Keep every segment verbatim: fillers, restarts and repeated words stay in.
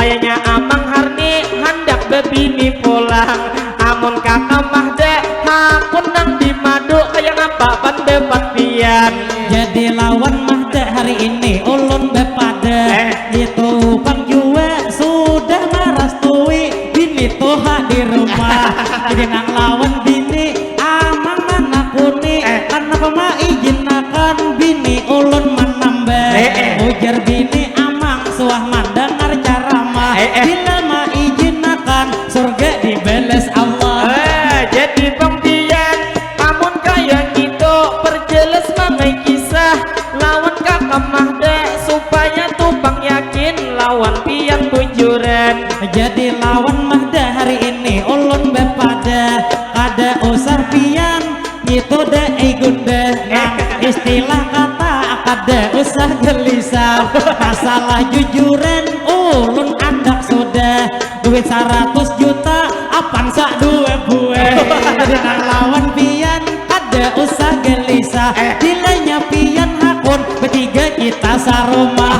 Kayanya Amang Harni handak bebini pulang. Amun kakam Mahda, hakun nang di madu, kaya ngapa pan depan pian. Jadi lawan Mahda hari ini ulun bepada. Eh. Itu pang jua sudah marastui bini tuha di rumah. Jadi nang lawan bini Amang manakuni, eh, kanapa maijinakan bini ulun manambah? Eh, eh. Ujar bini Amang suah mandangar caramah. Eh, eh. Bila maijinakan surga dibalas Allah. Eh, jadi pang pian, amun kaya ngitu perjelas mangai kisah lawan kakam Mahda supaya tu pang yakin lawan pian bujuran. Jadi lawan Mahda hari ini ulun bepada, kada usah pian ngitu da ai gunda. Nah, istilah kata kada usah gelisah. Masalah jujuran ulun andak sudah. Duit saratus juta apan sa dua buah. Jadi nang lawan pian kada usah gelisah. Eh. Bilanya pian hakun betiga kita sarumah.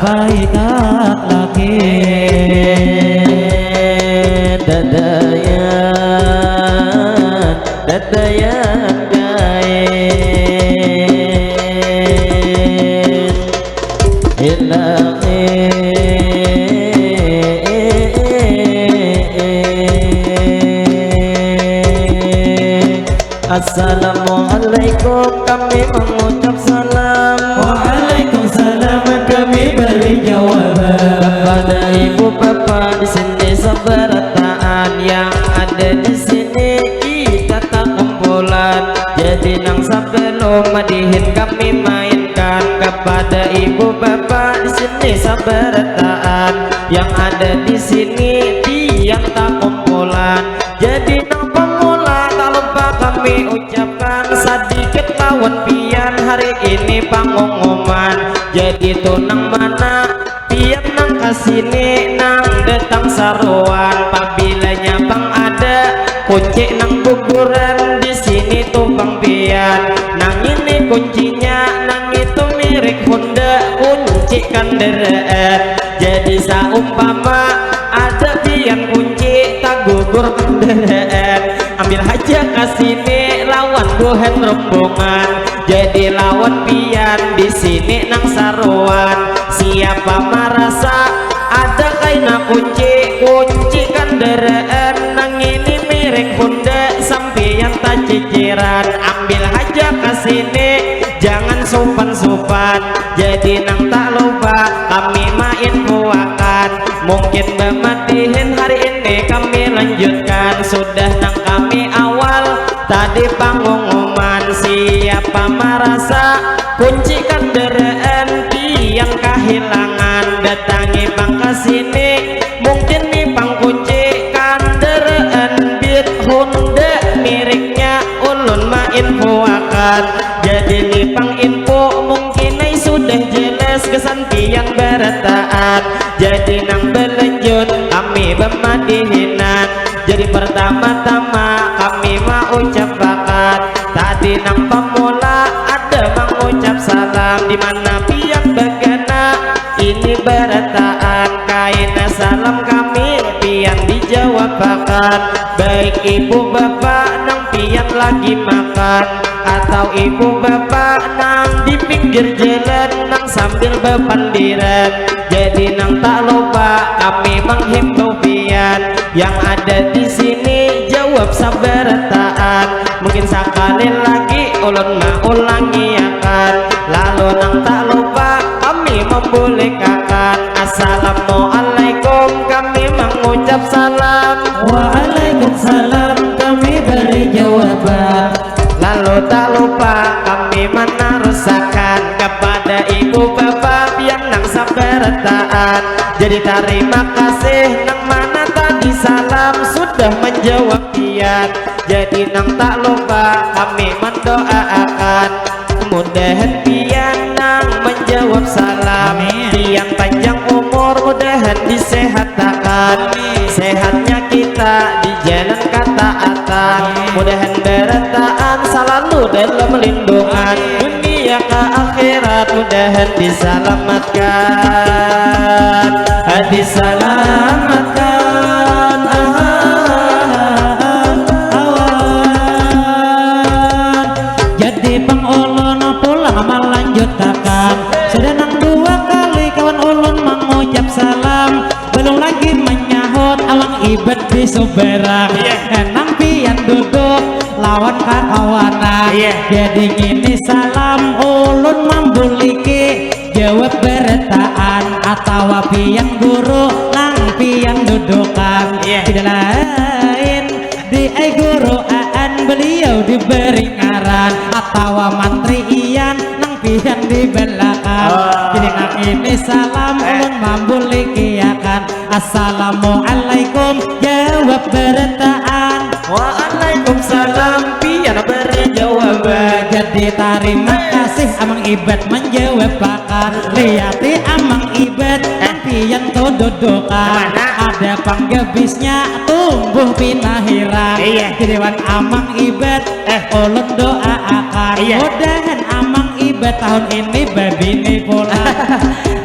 Baikak lagi dadayan, dadayan kain. Ilahi. Assalamualaikum, kami mengucap salam. Waalaikumsalam, kami beri jawaban. Kepada ibu bapa di sini seberataan yang ada di sini kita tak kumpulan. Jadi nang sebelum madihin kami main kepada ibu bapa di sini sabarataan yang ada di sini tiang takumpulan. Jadi nang pemula tak lupa kami ucapkan sedikit lawan pian hari ini pengumuman. Jadi tu nang mana pian nang kasini nang datang saruan pabilanya pang ada kunci nang guguran di sini tu pang pian nang ini kuncinya nang itu mirip Honda kunci kandaraan jadi saumpama ada pian kunci tagugur kandaraan ambil haja kasini lawan buhan rombongan jadi lawan pian di sini nang saruan siapa marasa ada kaina kunci kunci kandaraan nang ini mirip Honda sampian taciciran ambil haja kasini jangan supan-supan jadi nang tak lupa kami main puakan mungkin bematihin hari ini kami lanjutkan sudah nang kami awal tadi pengumuman siapa marasa kunci kandaraan pian kahilangan datangi pang kasini mungkin ni pang kunci kandaraan bit Honda miriknya ulun mainfoakan jadi ni pang info mungkin ai sudah jelas kesan pian barataan jadi nang balanjut kami bamadihinan jadi pertama-tama kami maucap bakat tadi nang pemula ada mangucap salam di mana pian bagana ini barataan kaina salam kami pian dijawab bakat baik ibu bapak nang pian lagi makan atau ibu bapak nang di pinggir jalan nang sambil bapandiran jadi nang tak lupa kami menghimbau pian yang ada di sini jawab sabarataan mungkin sakali lagi ulun maulangiakan lalu nang tak lupa kami membulikakan assalamualaikum kami mengucap salam waalaikumsalam kami beri jawaban lalu tak lupa kami menerusakan kepada ibu bapak yang nang sabarataan jadi terima kasih nang mana tadi salam sudah menjawab pian jadi nang tak lupa kami mendoaakan mudahan pian nang menjawab salam Amin. Pian panjang umur Mudahan disehatakan, sehatnya kita di jalan kataatan. Mudahan barataan salalu dalam lindungan, dunia ka akhirat mudahan disalamatkan, disalamatkan. Awan. Jadi pang ulun pulang malanjutakan. Sudah nang dua kali kawan ulun mangucap salam, belum lagi menyahut awang ibet di subarang. Iya. Enang pian duduk lawan kakawanan. Iya. Jadi ngini salam ulun mambuliki, jawab barataan atawa pian guru nang pian dudukan. Iya. Tidak lain di ai guru aan, beliau diberi ngaran atawa mantri ian nang pian di belakang. Oh. Jadi nang ini salam, eh, ulun mambulikiakan. Assalamualaikum, jawab barataan. Waalaikumsalam, pian beri jawaban. Jadi tarima kasih amang ibat manjawab pakan. Liati amang ibat, eh, nang pian tu dudukan. Mana? Ada panggebisnya tumbuh pina hirang. Iya. Jadi wan amang ibat, eh, ulun doaakan. Iya. Mudahan amang ibat tahun ini babini pulang.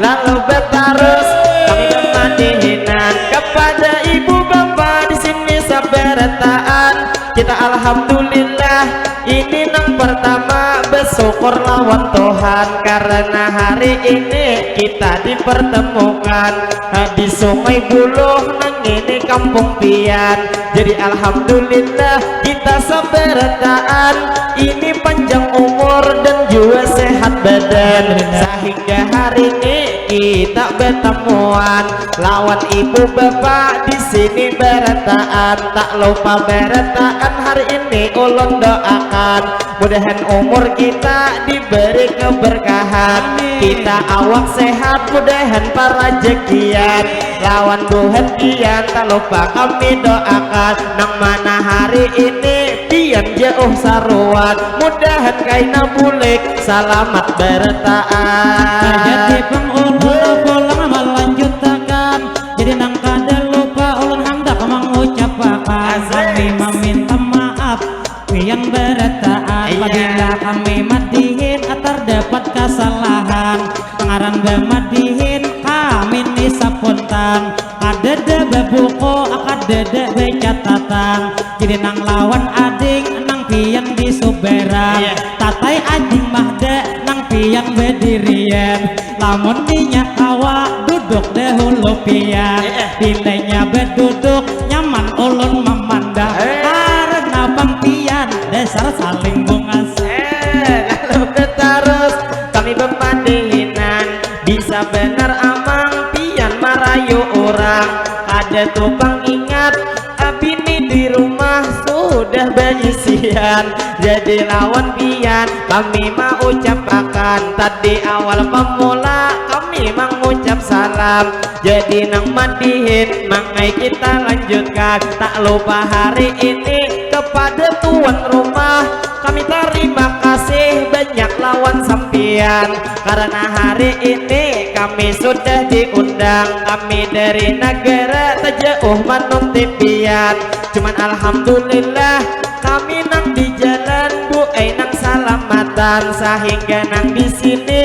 Lalu batarus kami bamadihinan kepada ibu bapa di sini sabarataan. Kita alhamdulillah ini nang pertama bersyukur lawan Tuhan karena hari ini kita dipertemukan, eh, di Sungai Buluh nang ini kampung pian. Jadi alhamdulillah kita sabarataan ini panjang umur dan jua sehat badan. Alhamdulillah. Sahingga hari ini kita bertemuan lawan ibu bapa di sini barataan. Tak lupa barataan hari ini ulun doakan mudahan umur kita diberi keberkahan. Amin. Kita awak sehat mudahan parajakian lawan buhan pian. Tak lupa kami doakan nang mana hari ini pian jauh saruan, mudahan kaina bulik salamat barataan. Jadi pang ulun pulang malanjutakan. Jadi nang kada lupa ulun handak mangucapakan. Asik. Kami maminta maaf pian barataan. Iya. Apabila kami madihin tardapat kasalahan, ngaran bamadihin kami ni sapuntan. Kadada babuku, kadada bacatatan. Jadi nang lawan ading nang pian di subarang. Iya. Tatai ading mahda nang pian badirian. Lamun inya kawa duduk dahulu pian. Iya. Bila inya baduduk nyaman ulun mamandang. Eh. Karena pang pian dasar saling bungas. Eh, lalu tarus kami bamadihinan. Bisa banar amang pian marayu urang. Kada tu pang ingat, abini di rumah sudah baisian. Jadi lawan pian kami maucapakan. Tadi awal pamula kami mangucap salam. Jadi nang madihin mangai kita lanjutkan. Tak lupa hari ini kepada tuan rumah kami tarima kasih banyak lawan sampian. Karena hari ini kami sudah diundang. Kami dari nagara tajauh manunti pian. Cuman alhamdulillah kami nang di jalan buai nang salamatan. Sahingga nang di sini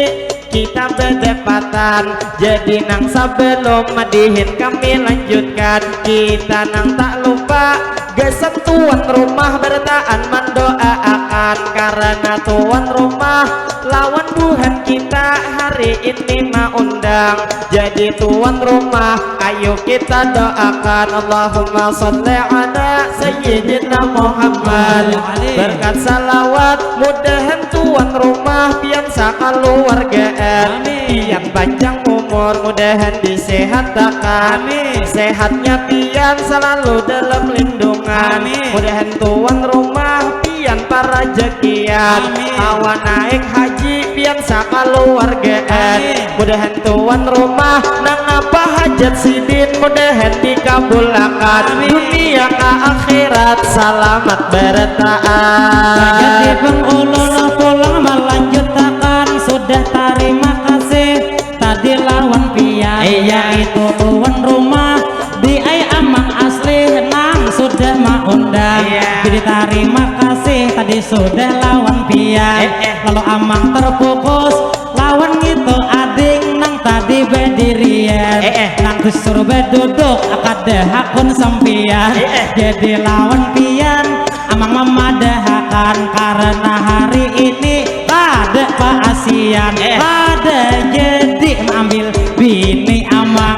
kita badapatan. Jadi nang sabalum madihin kami lanjutkan. Kita nang tak lupa gasan tuan rumah barataan mandoaakan. Karena tuan rumah lawan buhan kita hari ini maundang. Jadi tuan rumah ayu kita doakan. Allahumma salli ala sayyidina Muhammad. Berkat salawat mudahan tuan rumah pian sakaluargaan. Amin. Pian panjang umur mudahan disehatakan. Amin. Sehatnya pian selalu dalam lindungan. Amin. Mudahan tuan rumah pian parajakian. Amin. Kawa naik haji pian sakaluargaan. Amin. Mudahan tuan rumah nang apa hajat sidin mudahan dikabulakan. Amin. Dunia ka akhirat salamat barataan. Jadi pang ulun pulang malanjutakan sudah tarima kasih tadi lawan pian. Iya. Yang Tuan rumah di ai amang asli nang sudah maundang. Iya. Jadi tarima kasih tadi sudah lawan pian. Eh, eh. Lalu amang terfokus lawan ngitu ading nang tadi bedirian. Eh, eh. Nang disuruh beduduk kada hakun sampian. Eh, eh. Jadi lawan pian amang memadahakan karena hari ini kada paasian. Eh. Kada jadi maambil bini amang.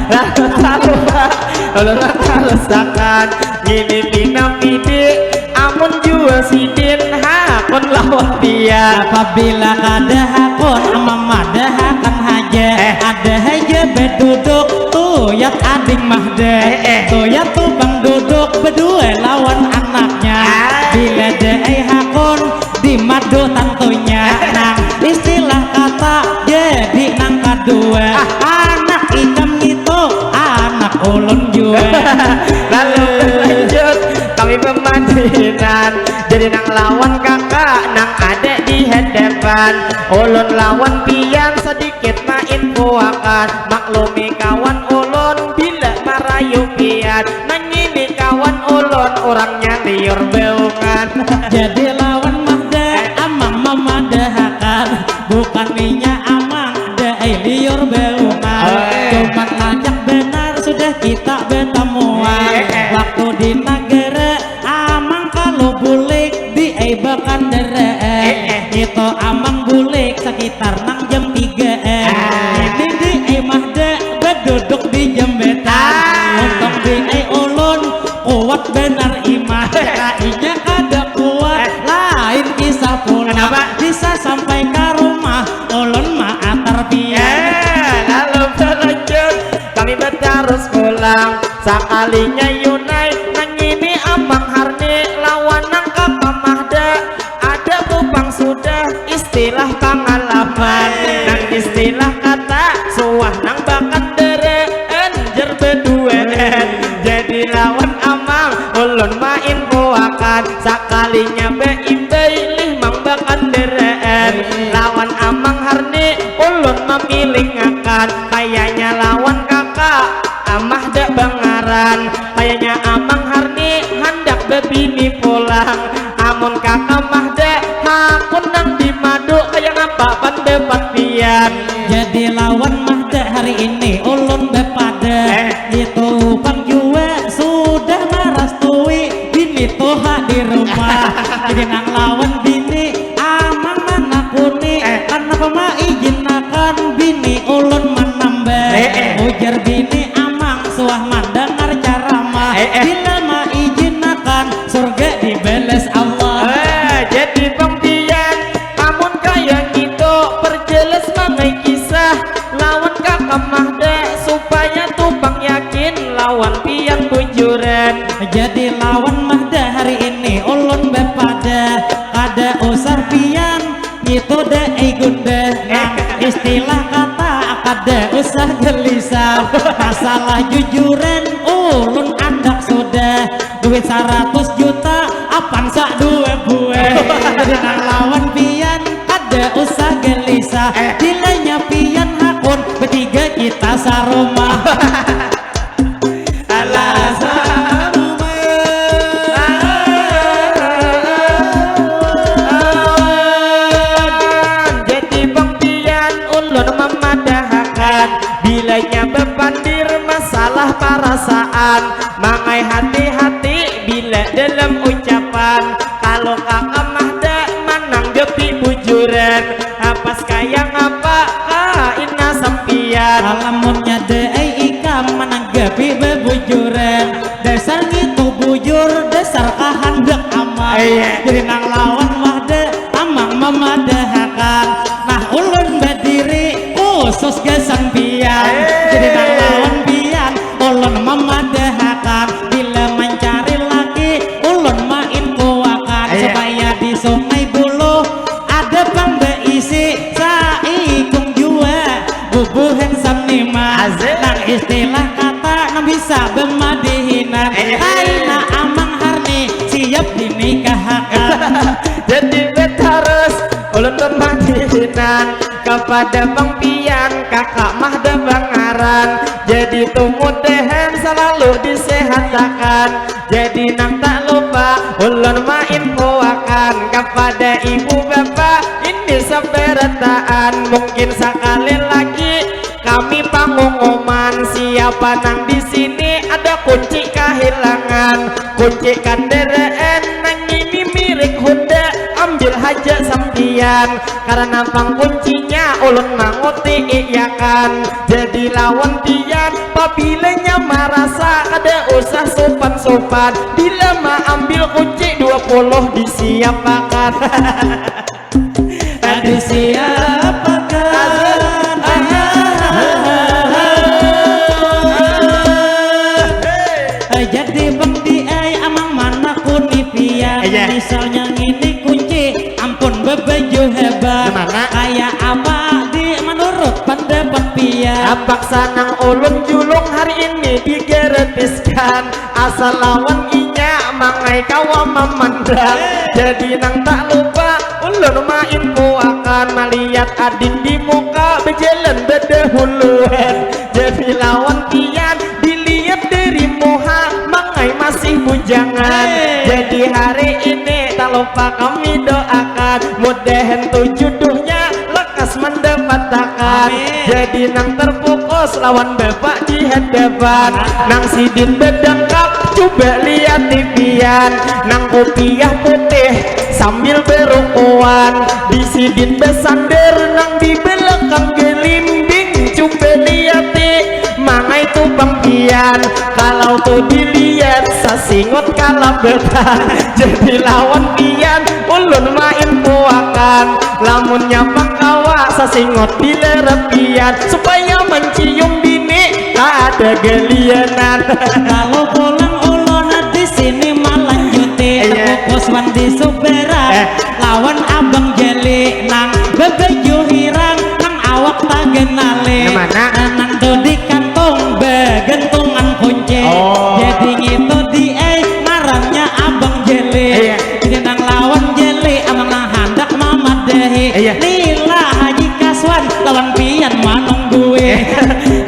Lalu taruh, lalu tarusakan. Ngini pina pidi, amun jua sidin hakun lawan pian. Apabila kada hakun, amang madahakan haja. Eh. Ada haja beduduk tuyat ading mahda. Eh, eh. Tuyat tu pang duduk bedua lawan anaknya. Ah. Bila daai hakun, di madu tantunya. Nang istilah kata jadi nang kadua. Ah. Anak ikam ngitu, anak ulun jua. Lalu berlanjut kami pemadinan. Jadi nang lawan kakak nang ada di hadapan. Ulun lawan pian sedikit mainfoakan. Maklumi kawan ulun bila marayu pian. Nang ini kawan ulun urangnya liur baungan. Jadi lawan mahda amang mamadahakan. Bukan inya amang daai liur baungan. Oi. Cuman lanjak banar sudah kita batamuan. Eh, eh. Waktu di nagara amang kalu bulik di ai bakandaraan. Eh, eh. Itu amang bulik sekitar nang jam tigaan. Ah. Ini di ai mahda beduduk di jambatan. Ah. Untung di ai ulun kuat banar iman. Kainya kada kuat, eh, lain kisah pulang. Kenapa? Bisa sampai ka rumah ulun maatar pian. Eh, lalu berlanjut kami batarus pulang. Sakalinya Yunai nang ini amang Harni lawan nang kakak mahda. Ada tu pang sudah istilah pangalaman. Nang istilah kata suah nang bakandaraan jar baduaan. Jadi lawan amang ulun mainfoakan. Sakalinya baimbai lih mang bakandaraan. Lawan amang Harni ulun mamilingakan. Kayanya lawan kakak amah da bangaran. Kayanya amang Harni handak babini pulang. Amun kakak mahda hakun nang di madu kaya ngapa pandapat pian? Jadi lawan mahda hari ini ulun bapada. Eh. Itu pang jua sudah marastui bini tuha di rumah. Jadi nang lawan bini amang manakuni. Eh. Kanapa maijinakan bini ulun manambah? Eh, eh. Ujar bini amang suah mandangar caramah. Eh, eh. Bila maijinakan surga dibalas Allah. Eh, jadi pang pian amun kaya ngitu perjelas mangai kisah lawan kakak mahda supaya tu pang yakin lawan pian bujuran. Jadi lawan mahda hari ini ulun bapada kada usah pian ngitu daai gundah. Nang istilah kata kada usah gelisah. Masalah jujuran ulun andak sudah. Duit saratus juta apan sa dua buah. Jadi nang lawan pian kada usah gelisah. Eh. Bilanya pian hakun batiga kita sarumah. Alah, sarumah. Jadi pang pian ulun mamadahakan bilanya bapandir masalah parasaan. Mangai hati-hati bila dalam ucapan. Kalau kakak mahda mananggapi bujuran. Apas kaya ngapa kaina sampian? Alamunnya daai ikam mananggapi babujuran. Dasar ngitu bujur, dasar kahandak amang. Iya. Jadi nang lawan mahda amang mamadahakan. Nah, ulun badiri khusus gasan pian. Eh. Jadi nang lawan pian ulun mamadahakan. Bila mancari laki ulun mainfoakan. Iya. Supaya di Sungai Buloh ada pang baisi saikung jua bubuhan saniman. Asik. Nang istilah kata nang bisa bamadihinan. Eh. Kaina amang Harni siap dinikahakan. Jadi batarus ulun bamadihinan. Kapada pang pian kakak mah da bangaran. Jadi tumudahan salalu disehatakan. Jadi nang tak lupa ulun mainfoakan kapada ibu bapa ini sabarataan. Mungkin sakali lagi kami pangumuman siapa nang di sini ada kunci kahilangan. Kunci kandaraan nang ini milik Honda, ambil haja sampian. Karena pangkuncinya ulun manguti iya kan. Jadi lawan pian pabilanya marasa kada usah supan-supan. Bila maambil kunci dua puluh disiapakan. Disiapakan. Jadi bang di ai amang mana kuni pian. Iya. Misalnya ngini kunci ampun bebaju hebat. Di mana? Kayak apa di menurut pendapat pian? Apak sanang ulun julung hari ini digratiskan. Asal lawan inya mangai kawa mamandang. Jadi nang tak lupa ulun mainfoakan malihat adin di muka bejalan bedahuluan. Jadi lawan pian dilihat dari muha mangai masih bujangan. Jadi hari ini tak lupa kami doakan mudahan tu juduhnya lekas mendapatakan. Amin. Jadi nang terfokus lawan bapak di hadapan. Nang sidin bedangkap coba lihat pian. Nang kopiah putih sambil berukuan. Di sidin besander nang di belakang gelimbing coba lihat mangai tu pang pian. Kalau tu dilihat sasingot kalabatan. Jadi lawan pian ulun mainfoakan. Lamunnya pang kawa sasingot di lerapian supaya mencium bini kada gelianan. Kalau pulang ulun di sini malanjuti. Iya. Terfokus wan di subera. Eh. Lawan abang jeli nang bebaju hirang nang awak tagenali. Nang mana? Nang tu di kantung begantungan kunci. Oh. Jadi ngitu di ai ngarannya abang jeli. Iya. Jadi nang lawan jeli amang nang handak mamadahi. Iya. Lila Haji Kaswan lawan pian manunggui.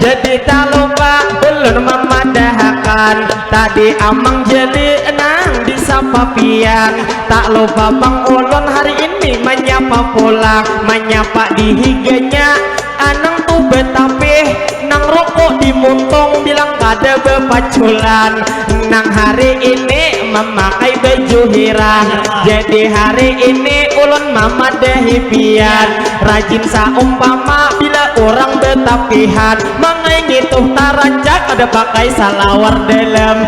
Jadi tak lupa ulun mamadahakan tadi amang jeli nang disapa pian. Tak lupa pang ulun hari ini manyapa pulang, manyapa di higanya anang tu betapih nang rokok di muntung bilang kada bepaculan. Nang hari ini memakai baju hirang. Jadi hari ini ulun mamadahi pian. Rajin saumpama bila urang betapihan mangai ngituh tarancak kada pakai salawar dalam.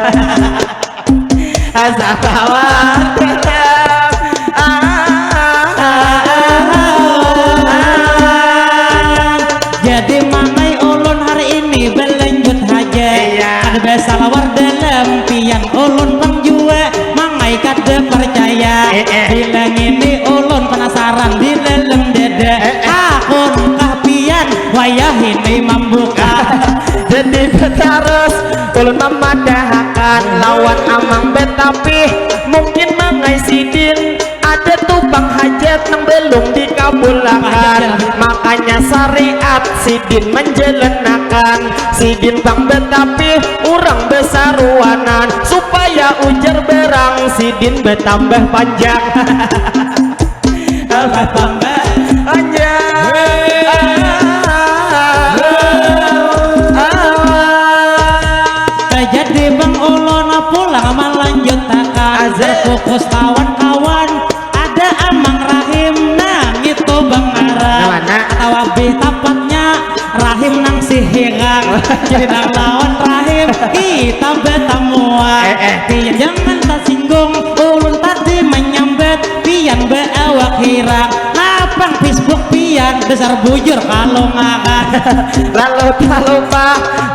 Salawar dalam. Ah, ah, ah, ah, ah. Jadi mangai ulun hari ini belanjut haja. Iya. Kada basalawar dalam pian ulun pang jua mangai kada percaya. Eh, eh. Bila ngini ulun penasaran di dalam dada. Eh, eh. Akun kah pian wayah ini mambuka. Jadi betarus ulun mamadahakan lawan amang betapih mungkin mangai sidin ada tu pang hajat nang belum dikabulakan. Makanya syariat sidin menjelenakan sidin pang betapih urang besaruanan supaya ujar berang sidin betambah panjang. Tambah panjang. Jadi bang ulun pulang melanjutakan. Asik. Fokus kawan-kawan ada Amang Rahim nang itu bang Arab. Nang mana? Atawa bih tapatnya Rahim nang sihirang. Jadi nang lawan Rahim kita betamuan. Eh, eh. Pian jangan tersinggung, ulun tadi menyambat pian beawak hirang. Napang Facebook pian dasar bujur kalau ngaran. Lalu tak lupa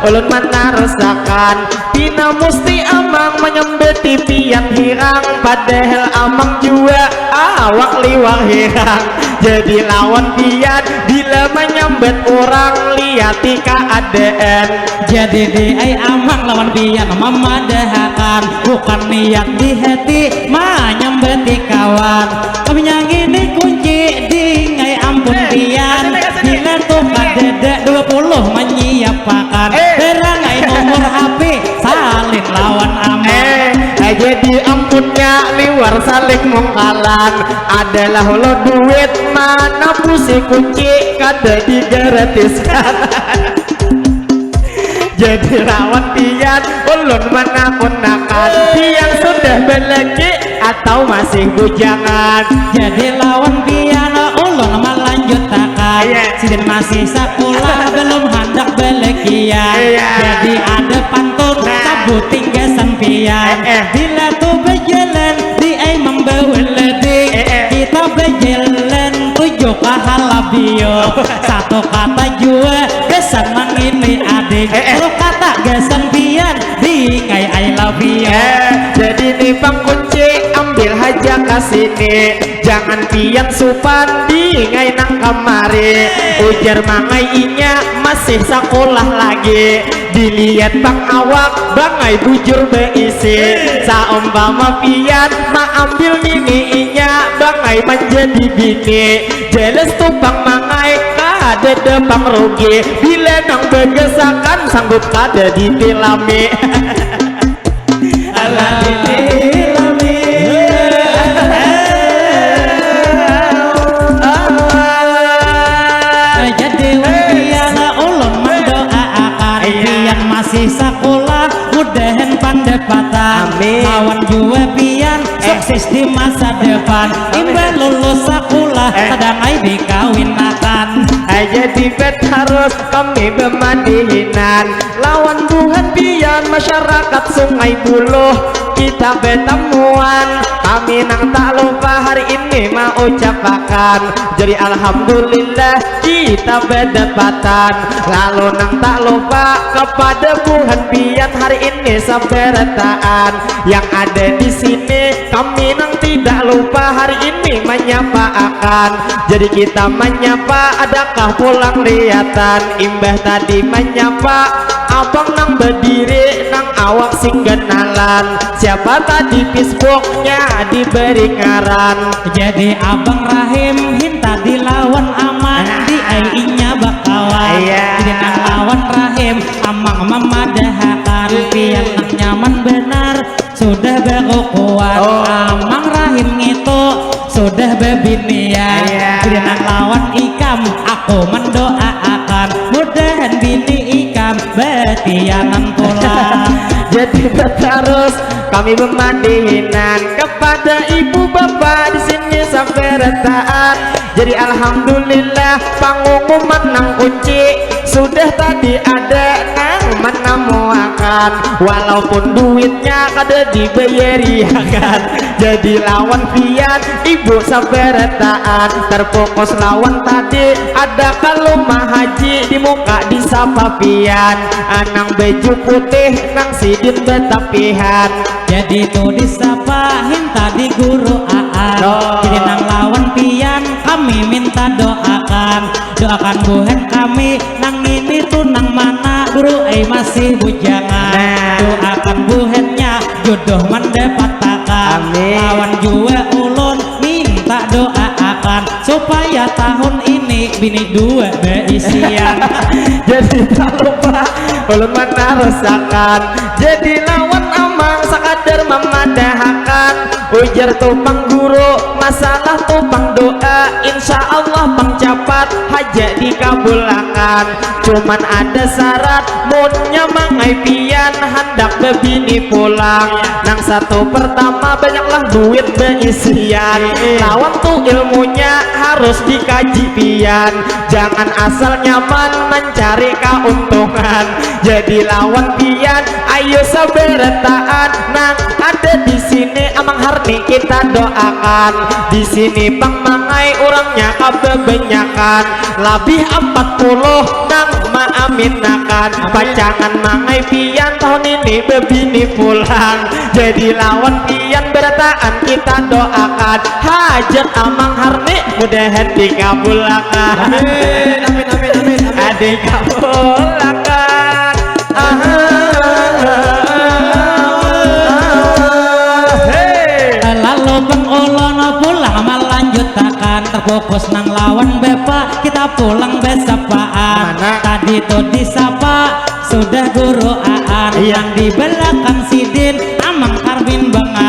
ulun menarusakan. Pina musti amang menyambati pian hirang, padahal amang jua awak liwar hirang. Jadi lawan pian bila menyambat orang liati keadaan. Jadi di ai amang lawan pian mamadahakan, bukan niat di hati menyambati kawan. Kami nyangini kunci dingai ampun pian, di Jadi ampunnya liwar saling mungkalan. Adalah lo duit mana pusi kunci kada digratiskan. Jadi lawan pian ulun manakunakan, pian sudah balaki atau masih bujangan? Jadi lawan pian ulun malanjutakan. Iya. Sidin masih sakulah belum handak balakian. Iya. Jadi ada pantun nah. Sabuting gasan pian. Eh, eh. Bila tu bajalan di ai mambawa lading. Eh, eh. Kita bajalan tuju ka Halabio. Satu kata jua gasan mangini ading. Eh, eh. Telu kata gasan pian dingai I love you. Eh, jadi ni pang kunci ambil haja ka sini. Jangan pian supan dingai nang kamari. Ujar mangai inya masih sakulah lagi. Dilihat pang awak bangai bujur baisi. Saumpama pian maambil nini inya bangai manjadi bini. Jelas tu pang mangai kada ada pang rugi. Bila nang bagasakan sanggup kada ditilami. Alah ditilami. Jadi wan pian ulun mandoaakan. Iya. Pian masih sakulah mudahan pandapatan. Amin. Lawan jua pian eh. Sukses di masa depan. Amin. Imbah lulus sakulah eh. Sadang ai dikawinakan. Eh, jadi bet harus kami bamadihinan. Lawan buhan pian masyarakat Sungai Buloh kita batamuan. Kami nang tak lupa hari ini maucapakan. Jadi alhamdulillah kita badapatan. Lalu nang tak lupa kepada buhan pian hari ini sabarataan yang ada di sini. Kami nang tidak lupa hari ini manyapaakan. Jadi kita manyapa adakah pulang liatan. Imbah tadi manyapa abang nang badiri nang awak sing ganalan. Siapa tadi Facebooknya diberi ngaran. Jadi abang Rahim hinta dilawan aman. Nah. Di ai inya bakawan. Iya. Jadi nang lawan Rahim amang mamadahakan. Pian nang nyaman benar. Sudah bakukuan oh. Amang Rahim ngitu sudah babinian. Iya. Jadi nang lawan ikam aku mandoaakan mudahan bini ikam batianan pulang. Jadi batarus kami bamadihinan kepada ibu bapa di sini sabarataan. Jadi alhamdulillah pangumuman nang kunci sudah tadi ada nang manamuakan walaupun duitnya kada dibayariakan. Jadi lawan pian ibu sabarataan terfokus lawan tadi ada kalumah haji di muka disapa pian nang baju putih nang sidin batapihan. Jadi tu disapa hinta di guru Aan. Oh. Jadi nang lawan pian kami minta doakan. Doakan buhan kami nang ini tu nang mana guru ai masih bujangan. Nah. Doakan buhannya jodoh mandapatakan. Amin. Lawan jua ulun minta doaakan supaya tahun ini bini dua baisian. Jadi tak lupa ulun manarusakan. Jadi lawan amang sakadar mamadahakan ujar tu pang guru masalah tu pang doa insya Allah pang capat haja dikabulakan. Cuman ada syarat munnya mangai pian handak babini pulang. Nang satu pertama banyaklah duit baisian. Lawan tu ilmunya harus dikaji pian. Jangan asal nyaman mancari kauntungan. Jadi lawan pian ayo sabarataan nang ada di sini Amang Harni kita doakan. Di sini pang mangai urangnya kababanyakan. Labih ampat puluh nang maaminakan. Pacangan mangai pian tahun ini babini pulang. Jadi lawan pian barataan kita doakan hajat Amang Harni mudahan dikabulakan. Amin, amin, amin, amin, amin. Dikabulakan. Ah, ah, ah, ah, ah. Hey. Lalu pang ulun pulang malanjutakan terfokus nang lawan bapa kita pulang basapaan. Mana? Tadi tu disapa sudah guru Aan. Iya. Nang di balakang sidin Amang Karmin Bengan.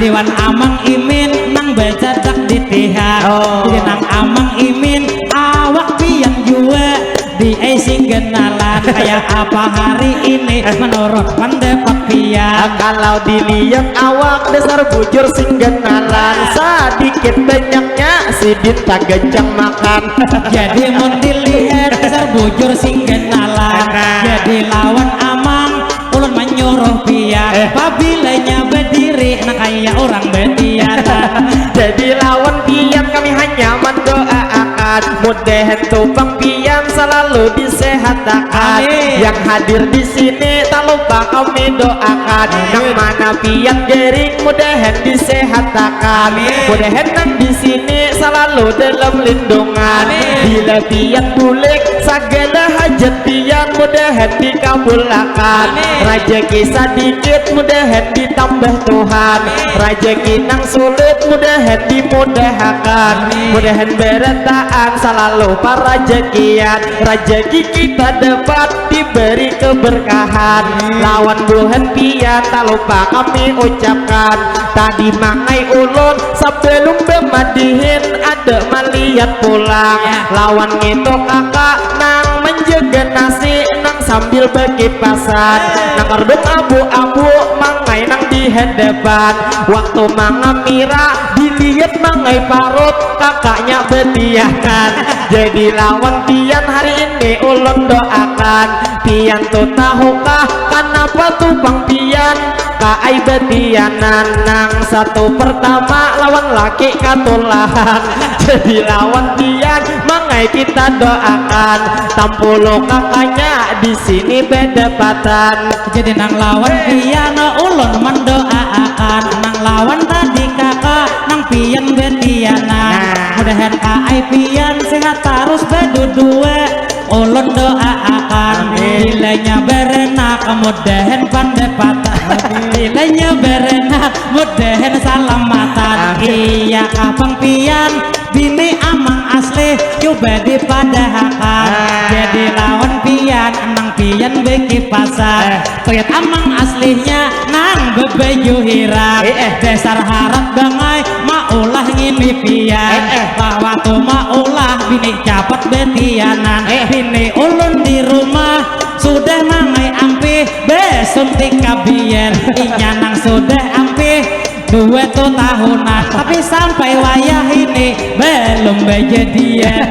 Iwan Amang Imin nang bajadak di tihan. Oh. Jadi nang Amang Imin awak pian jua di ai singgenalan. Kayak apa hari ini menurut pendapat pian? Kalau dilihat awak dasar bujur singgenalan, sedikit banyaknya sidin tagancang makan. Jadi mun dilihat dasar bujur singgenalan. Jadi lawan Amang ulun manyuruh pian. Eh. Pabilanya badiri nang kaya urang batianan. Jadi lawan pian kami hanya mandua akan mudahan tupang pian salalu disehatakan. Amin. Yang hadir di sini tak lupa kami doakan. Amin. Nang mana pian garing mudahan disehatakan. Amin. Mudahan nang di sini salalu dalam lindungan. Amin. Bila pian bulik sagala hajat pian mudahan dikabulakan. Amin. Rajaki sadikit mudahan ditambah Tuhan. Amin. Rajaki nang sulit mudahan dimudahakan. Amin. Mudahan barataan salalu parajakian. Rajaki kita dapat diberi keberkahan. Amin. Lawan buhan pian tak lupa kami ucapkan. Tadi mangai ulun sebelum bamadihin ada malihat pulang. Ya. Lawan ngitu kakak nang menjaga nasi nang sambil bakipasan. Nang kardung abu-abu mangai nang di hadapan. Waktu mangamira dilihat mangai parut kakaknya batianan. Jadi lawan pian hari ini ulun doakan pian tu tahukah kanapa tu pang pian kaai batianan. Nang satu pertama lawan laki katulahan. Jadi lawan pian mangai kita doakan tampulu kakaknya di sini badapatan. Jadi nang lawan pian ulun mandoaakan, nang lawan tadi kaka nang pian batianan. Nah. Mudahan kaai pian sehat tarus badudua. Ulun doaakan. Amin. Bilanya baranak mudahan pandapatan. Amin. Bilanya baranak mudahan salamatan. Amin. Iya kah pang pian bini amang aslih, cuba dipadahakan. Ah. Jadi lawan pian nang pian bakipasan. Eh. Lihat amang aslihnya nang babaju hirang. Eh, eh. Dasar harat bangai maulah ngini pian. Eh, eh. Bahwa tu maulah bini capat batianan. Eh. Bini ulun di rumah sudah mangai ampih basuntik kabian. Inya nang sudah ampih dua tu tahunan, tapi sampai wayah ini belum bajadian.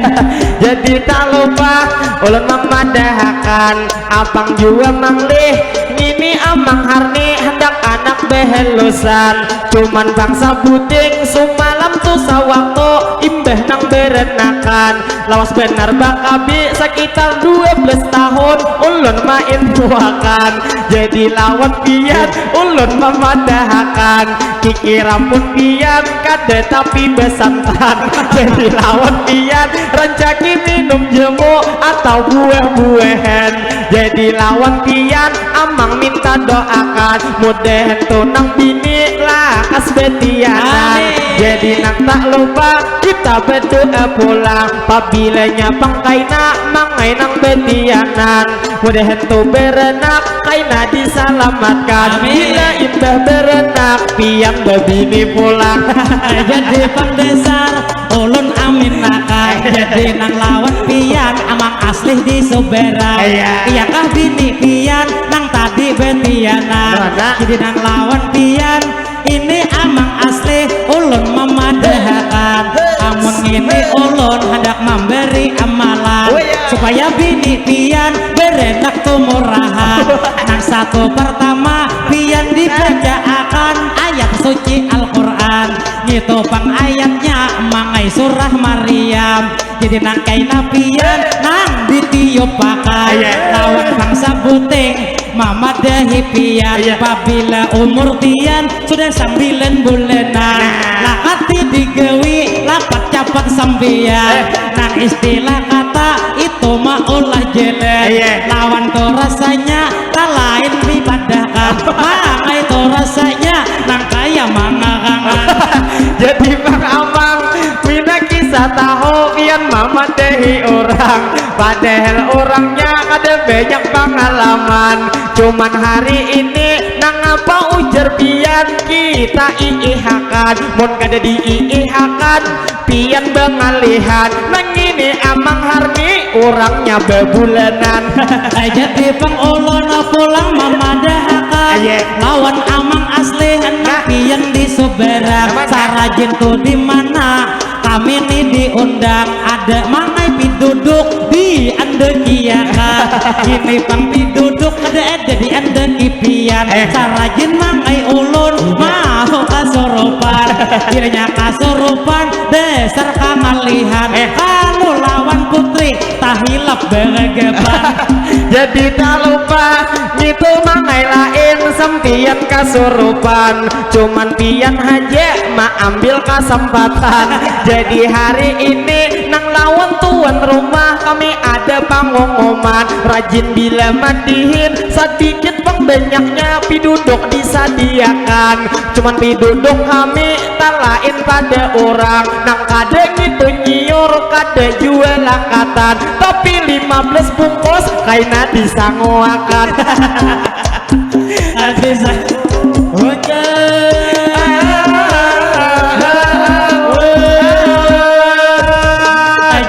Jadi tak lupa ulun mamadahakan, apang jua manglih ngini amang harni handak anak bahalusan. Cuman bangsa buting sumalam tu sawaktu imbah nang baranakan. Lawas banar bakabi sakitar dua belas tahun ulun main buakan. Jadi lawan pian ulun mamadahakan, kikira pun pian kada tapi basantan. Jadi lawan pian rancaki minum jamu atau buah-buahan. Jadi lawan pian amang minta doakan, mudahan tu nang bini lakas batianan. Amin. Jadi nang tak lupa kita badoa pulang, pabilanya pang kaina mangai nang batianan. Mudahan tu baranak kaina disalamatkan. Amin. Bila imbah baranak pian babini pulang. Jadi pang dasar ulun aminakan. Jadi nang lawan pian amang aslih di Subarak. Iya. Iyakah bini pian nang tadi batianan? Mana? Jadi nang lawan pian ini amang aslih ulun mamadahakan. Amun ngini ulun handak mambari amalan. Oh, iya. Supaya bini pian baranak tu murahan. Nang satu pertama pian dibacaakan ayat suci Al-Quran. Ngitu pang ayatnya mangai surah Maryam. Jadi nang kaina pian nang ditiup pakai. Iya. Lawan bangsa buting mamadahi pian. Iya. Pabila umur pian sudah sambilan bulanan. Nah. Lakati digawi lapat capat sampian. Eh. Nang istilah kata itu maulah jalan. Iya. Lawan tu rasanya tak lain dipadakan. Mangai tu rasanya nang kaya mangakangan. Jadi Bang Amang, pina kisah tahu pian mamadahi orang. Padahal orangnya kada banyak pangalaman. Cuman hari ini nang apa ujar pian, ki Kita iihakan, mun kada diiihakan, pian bangalihan. Nang ini Amang Harni, urangnya babulanan. Jadi pang ulun pulang mamadahakan lawan Amang Asli, nang pian di subarang. Sarajin tu di mana? Kami ni diundang, ada mangai piduduk diandakiakan. Ini pang piduduk ada ada diandaki pian. Sarajin mangai ulun mau kasurupan. Bilanya kasurupan dasar kamalihan. Kalu lawan putri tahilap beragapan. Jadi tak lupa ngitu mangai lain sampian kasurupan. Cuman pian haja maambil kasampatan. Jadi hari ini nang lawan tuan rumah kami ada pangumuman. Rajin bila madihin, sadikit pang banyaknya piduduk disadiakan. Cuman piduduk kami talain pada urang nang kada ngitu nyiur, kada jua lakatan. Tapi lima belas bungkus kaina disanguakan. Habis. Oke.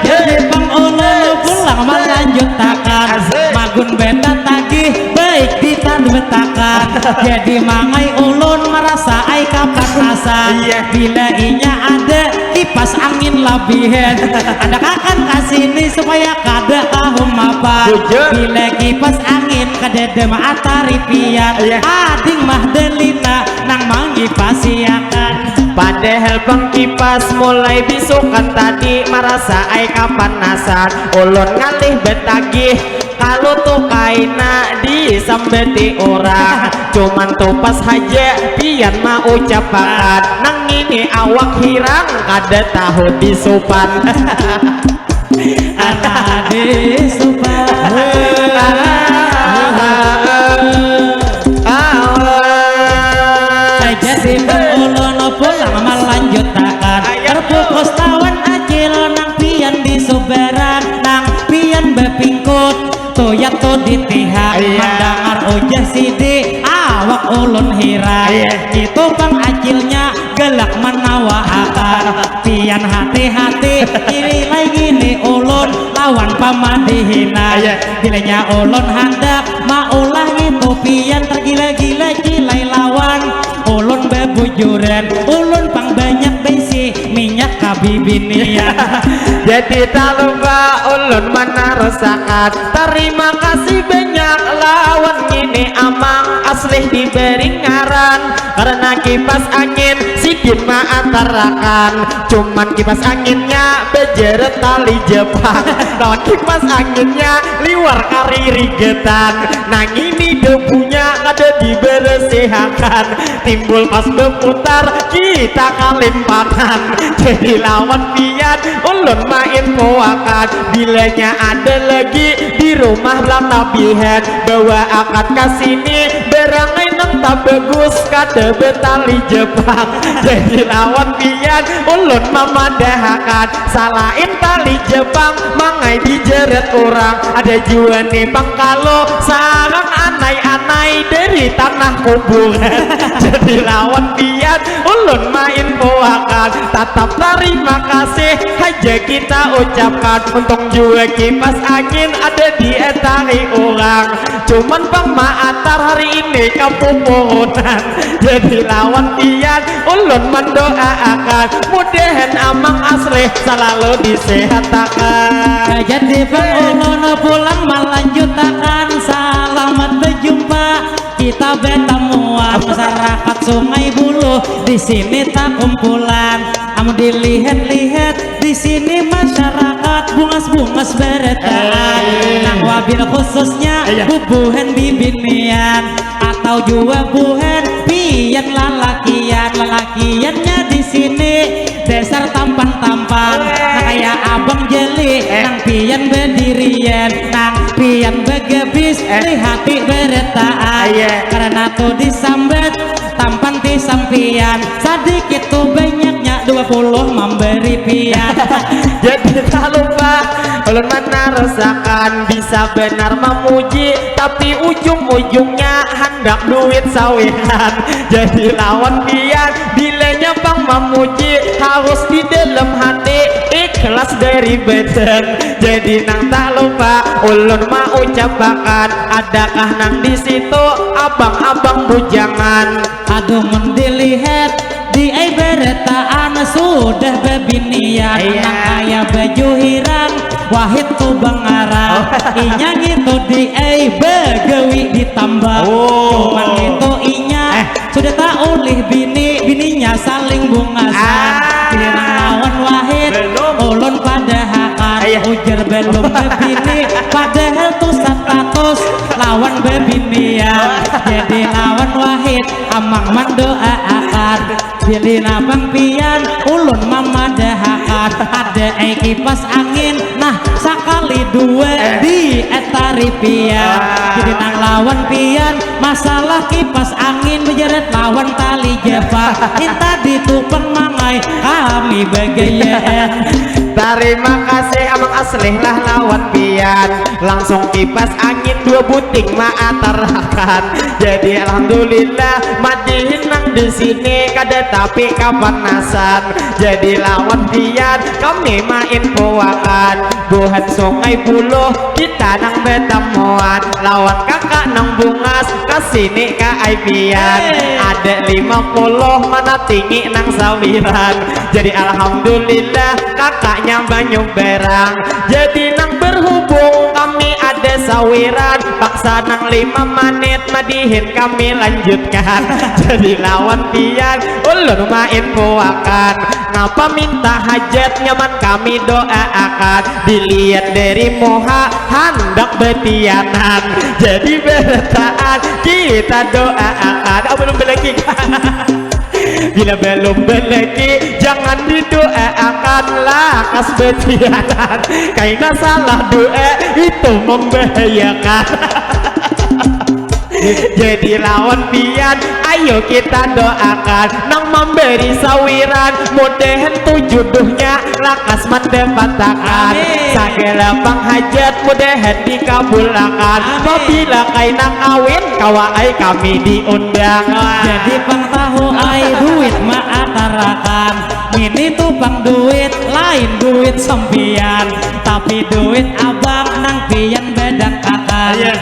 Jadi pang ulun pulang malanjutakan. Asik. Magun beta tagih baik ditanbetakan. Jadi mangai ulun marasa ai kapanasan. Iya. Bila inya ada kipas angin labihan. Andakakan ka sini supaya kada kahumapan. Bujur. Bila kipas angin kadada maatari pian. Iya. Ading Mahdalina nang mangipasiakan. Padahal pang kipas mulai bisukan tadi marasa ai kapanasan. Ulun ngalih betagih, kalu tu kaina disambati urang. Cuman tu pas haja pian maucapakan. Nang ini awak hirang kada tahu disupan. Anak disupan. Jadi pang ulun pulang malanjutakan. Ayo. Terpukus lawan acil nang pian di subarang, nang pian bapingkut. Tuyat tu ditihak. Iya. Mandangar ujah sidi, awak ulun hirang. Iya. Itu pang acilnya galak manawaakan. Pian hati-hati, ililai ngini ulun lawan pamadihinan. Iya. Bilanya ulun handak maulah ngitu pian tergila-gila cilai lawan ulun babujuran. Ulun pang banyak baisi minyak kabibinian. Jadi tak lupa ulun manarusakan. Tarima kasih banyak lawan ngini Amang Aslih diberi ngaran. Karena kipas angin sidin maatarakan. Cuman kipas anginnya bajarat tali Jepang. Lawan kipas anginnya liwar karirigetan. Nang ini debunya kada diberesihakan. Timbul pas beputar kita kalimpanan. Jadi lawan pian ulun main poakan. Bilanya ada lagi di rumah lah tabihan. Bawa akan ka sini barang ai nang tabagus kada betali Jepang. Jadi lawan pian ulun mamadahakan. Salain tali Jepang mangai dijarat urang. Ada jua ni pang kalu sarang anai-anai dari tanah kuburan. Jadi lawan pian ulun main poakan. Tatap tarima kasih haja kita ucapkan. Untung jua kipas angin ada di etari urang. Cuman pang maatar hari ini kapupurunan. Jadi lawan pian ulun mandoaakan. Mudahan Amang Aslih salalu disehatakan. Jadi pang ulun pulang malanjutakan. Salamat bajumpa. Kita batamuan masyarakat Sungai Buluh di sini takumpulan. Amun dilihat-lihat di sini masyarakat bungas-bungas barataan. Hei. Nang wabil khususnya Iya. bubuhan bibinian atau jua buhan pian lalakian. Lalakiannya di sini dasar tampan-tampan. Weh. Nang kaya abang jeli, Eh. nang pian badirian, nang pian bagabis, Eh. lihati barataan. Iya. Karena tu disambat tampan ti sampian, sadikit tu banyaknya dua puluh mambari pian. Jadi tak lupa Ulun manarusakan bisa benar memuji, tapi ujung-ujungnya handak duit sawiran. Jadi lawan pian bilanya pang memuji harus di dalam hati, ikhlas dari badan. Jadi nang tak lupa ulun maucapakan, adakah nang di situ abang-abang bujangan? Aduh, mun dilihat di ai barataan sudah babinian. Iya. Nang kaya baju hirang, Wahid tu bangaran. Oh. Inya ngitu di ai bagawi di tambak. Oh. Cuman ngitu inya, eh, sudah tak ulih bini, bininya saling bungasan. Ah. Hirang lawan Wahid, belum, ulun padahakan. Iya. Ujar belum babini, padahal tu status lawan babinian. Jadi lawan Wahid, amang mandoaakan. Bilina pang pian, ulun mamadahakan. Ada ai kipas angin, nah, sakali dua, eh, diatari pian. Ah. Jadi nang lawan pian, masalah kipas angin bajarat lawan tali japa. Inta di tupang mangai, kami bagayaan. Tarima kasih Amang Aslih lah lawan pian. Langsung kipas angin dua buting maatarakan. Jadi alhamdulillah madihin nang di sini kada tapi kapanasan. Jadi lawan pian kami mainfoakan. Buhan Sungai Buloh kita nang batamuan. Lawan kakak nang bungas kasini ka ai pian. Hey. Ada lima puluh mana tinggi nang sawiran. Jadi alhamdulillah kakaknya banyu berang. Jadi nang berhubung kami ada sawiran, paksa nang lima menit madihin kami lanjutkan. Jadi lawan pian ulun mainfoakan. Ngapa minta hajat nyaman kami doaakan. Dilihat dari muha handak betianan. Jadi berataan kita doaakan. Apa belum belagi? Bila belum beleki, jangan didoaakan lakas betianan. Kaina salah doa itu membahayakan. Jadi lawan pian, ayo kita doakan nang memberi sawiran, mudahan tu jodohnya lakas mendapatakan. Amin. Sagala panghajat mudahan dikabulakan. Amin. Pabila kaina kawin, kawa ai kami diundang. Wah. Jadi pang tahu ai duit maatarakan. Ngini tu pang duit, lain duit sampian, tapi duit abang nang pian badangkakan. Iya.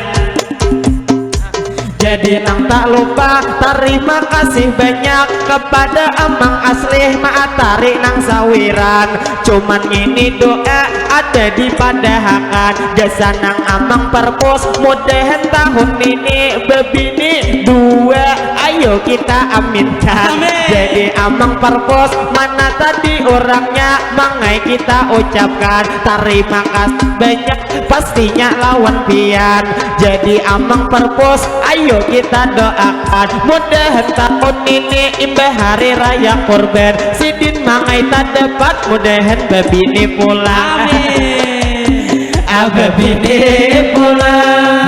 Jadi nang tak lupa, tarima kasih banyak kepada Amang Aslih maatari nang sawiran. Cuman ngini doa ada dipadahakan, gasan nang Amang Parpus, mudahan tahun ini babini dua, ayo kita aminkan. Amin. Jadi Amang Parpus, mana tadi orangnya, mangai kita ucapkan tarima kasih banyak. Pastinya lawan pian. Jadi Amang Parpus, ayo kita doakan, mudahan tahun ini imbah hari raya kurban, sidin mangai tadapat, mudahan babini pulang. Amin. Ah, babini pulang.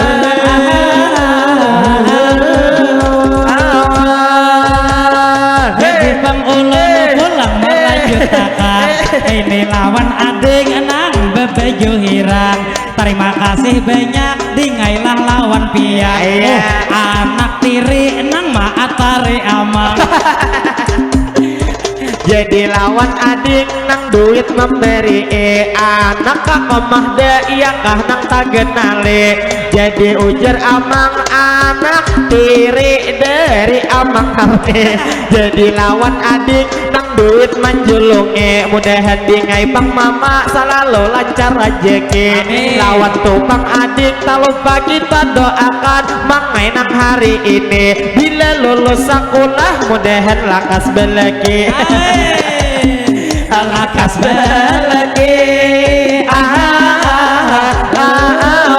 Jadi pang ulun pulang melanjutakan ini lawan ading nang babaju hirang. Tarima kasih banyak, dingailah lawan pian. Iya. Uh, anak tiri nang maatari amang. Jadi lawan ading nang duit memberi, eh, anak kakamah da iyakah nang tagenali. Jadi ujar amang anak tiri dari amang kami. Jadi lawan ading nang duit manjulungi, mudahan dingai pang mama salalu lancar rajeki. Amin. Lawan tu pang ading talupa kita doakan, mangai nang hari ini bila lulus sakulah mudahan lakas balaki. Amin. Lakas balaki. Ah, ah, ah, ah, ah, ah.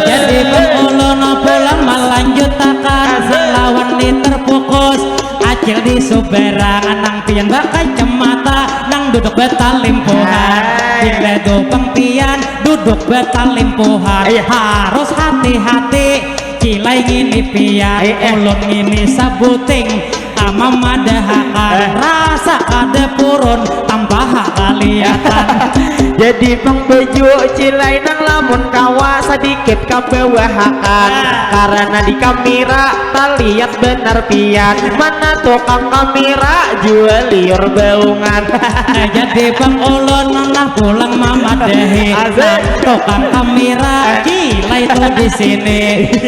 Jadi pang ulun pulang malanjutakan, lawan ni terpukus. Acil di subarang, nang pian bakacamata, nang duduk batalimpuhan. Hai. Bila tu pang pian duduk batalimpuhan. Iya. Harus hati-hati, cilai ngini pian. Iya, eh. Ulun ngini sabuting. Mamadahakan rasa kada purun tanpa kaliatan. Jadi pang baju cilai nang lamun kawa sadikit kabawahakan. Karena di kamera taliat benar pian. Mana tukang kamera jua liur baungan. Jadi pang ulun nah pulang mamadahi. Asik. Tukang kamera cilai tu di sini.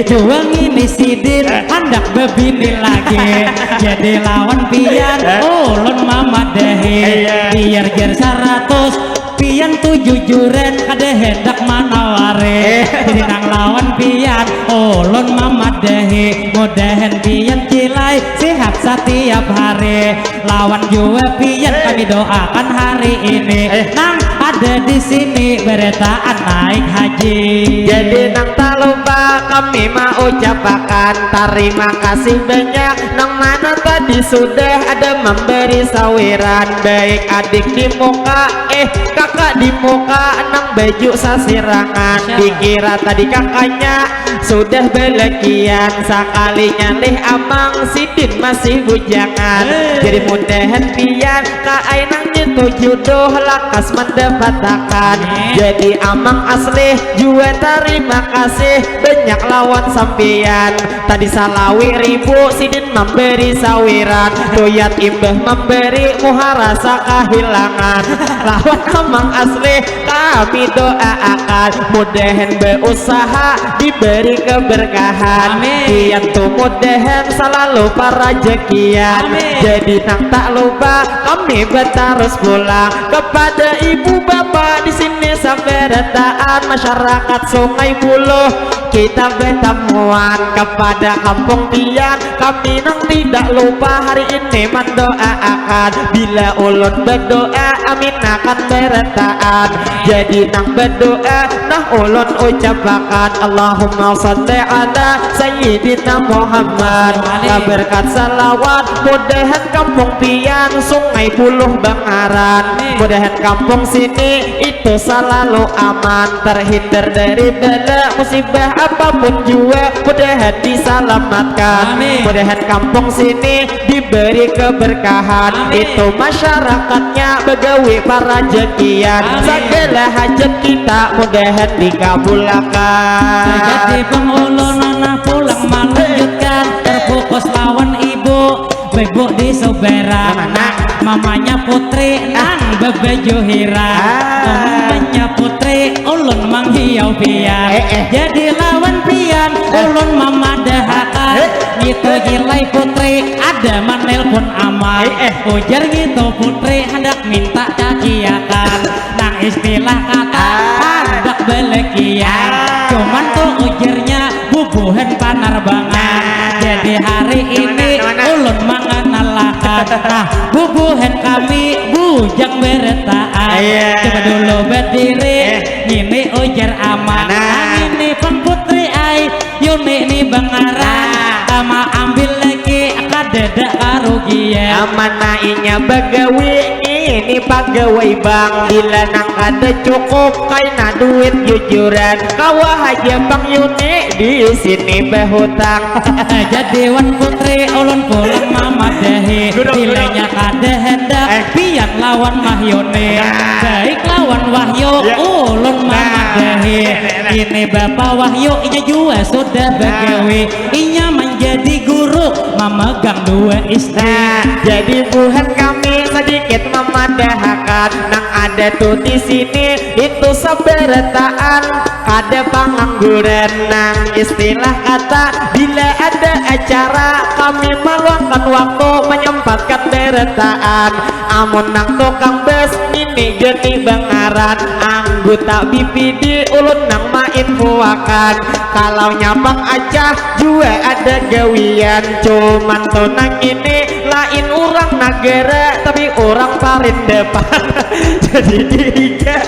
Jua ngini sidin handak bebini lagi. Jadi lawan pian ulun mamadahi. Iya. Biar jar saratus pian tu jujuran kada hendak manawari. Jadi nang lawan pian ulun mamadahi. Mudahan pian cilai sihat satiap hari. Lawan jua pian kami doakan hari ini. Nang ada di sini beretaan naik haji. Jadi nang tak lupa kami mau ucapakan tarima kasih banyak nang mana tadi sudah ada memberi sawiran, baik adik di muka, eh, kakak di muka nang baju sasirangan. Dikira tadi kakaknya sudah belakian, sakalinya lih amang sidin masih bujangan. Jadi mudahan pian kaai nang nyentuh jodoh lakas mendapatakan. Jadi amang asli jua tarima kasih banyak lawan sampian. Tadi salawi ribu sidin memberi sawiran, tuyat imbah memberi muha rasa kahilangan. Lawan amang asli kami doaakan mudahan beusaha diberi keberkahan. Pian tu mudahan salalu parajakian. Jadi nang tak lupa kami batarus pulang kepada ibu bapa di sini sabarataan masyarakat Sungai Buluh. Kita batamuan kepada kampung pian, kami nang tidak lupa hari ini mendoaakan. Bila ulun berdoa amin akan barataan. Jadi nang berdoa nah ulun ucapakan Allahumma salli ala sayyidina Muhammad. Kaberkat salawat mudahan kampung pian Sungai Buluh Bangaran. Mudahan kampung sini itu salalu aman, terhindar dari bala musibah apapun jua mudahan disalamatkan. Mudahan kampung sini diberi keberkahan. Itu masyarakatnya bagawi parajakian. Segala hajat kita mudahan dikabulakan. Jadi pang ulun nah pulang melanjutkan terfokus lawan ibu. Ibu di Sobera. Mamanya Putri nang bebaju hirang. Mamanya Putri ulun manghiau pian. Jadi lawan pian ulun mamadahakan. Ngitu gilai Putri ada manelpon amang. Ujar ngitu Putri handak minta caciakan. Nang istilah kata handak balakian. Cuman tu ujarnya bubuhan panarbangan. Jadi hari ini ulun manganalakan. Nah, bubuhan kami bujang barataan. Coba dulu berdiri. Ngini ujar amang. Nah, ngini pang Putri ai. Yuni ni bangaran. Kama ambil lagi kadada karugian. Mana inya bagawi ini pagawai bank. Bila nang kada cukup kaina duit jujuran, kawa haja pang Yuni di sini bahutang. Jadi wan Putri ulun pulang mamadahi. Bilanya kada hendak pian lawan Mah Yuni. Baik lawan Wahyu ulun mamadahi. Ini Bapa Wahyu inya jua sudah bagawi. Inya menjadi guru memegang dua istri. Nah, jadi buhan kami sedikit memadahakan nang ada tu di sini itu sabarataan kada pangangguran. Nang istilah kata bila ada acara kami meluangkan waktu menyempatkan barataan. Amun nang tukang bas ngini geni bangaran anggota B P D ulun nang mainfuakan. Kalau nyapang acah jua ada gawian, cuman tu nang ini lain urang nagara tapi urang parindapan. Jadi dihiga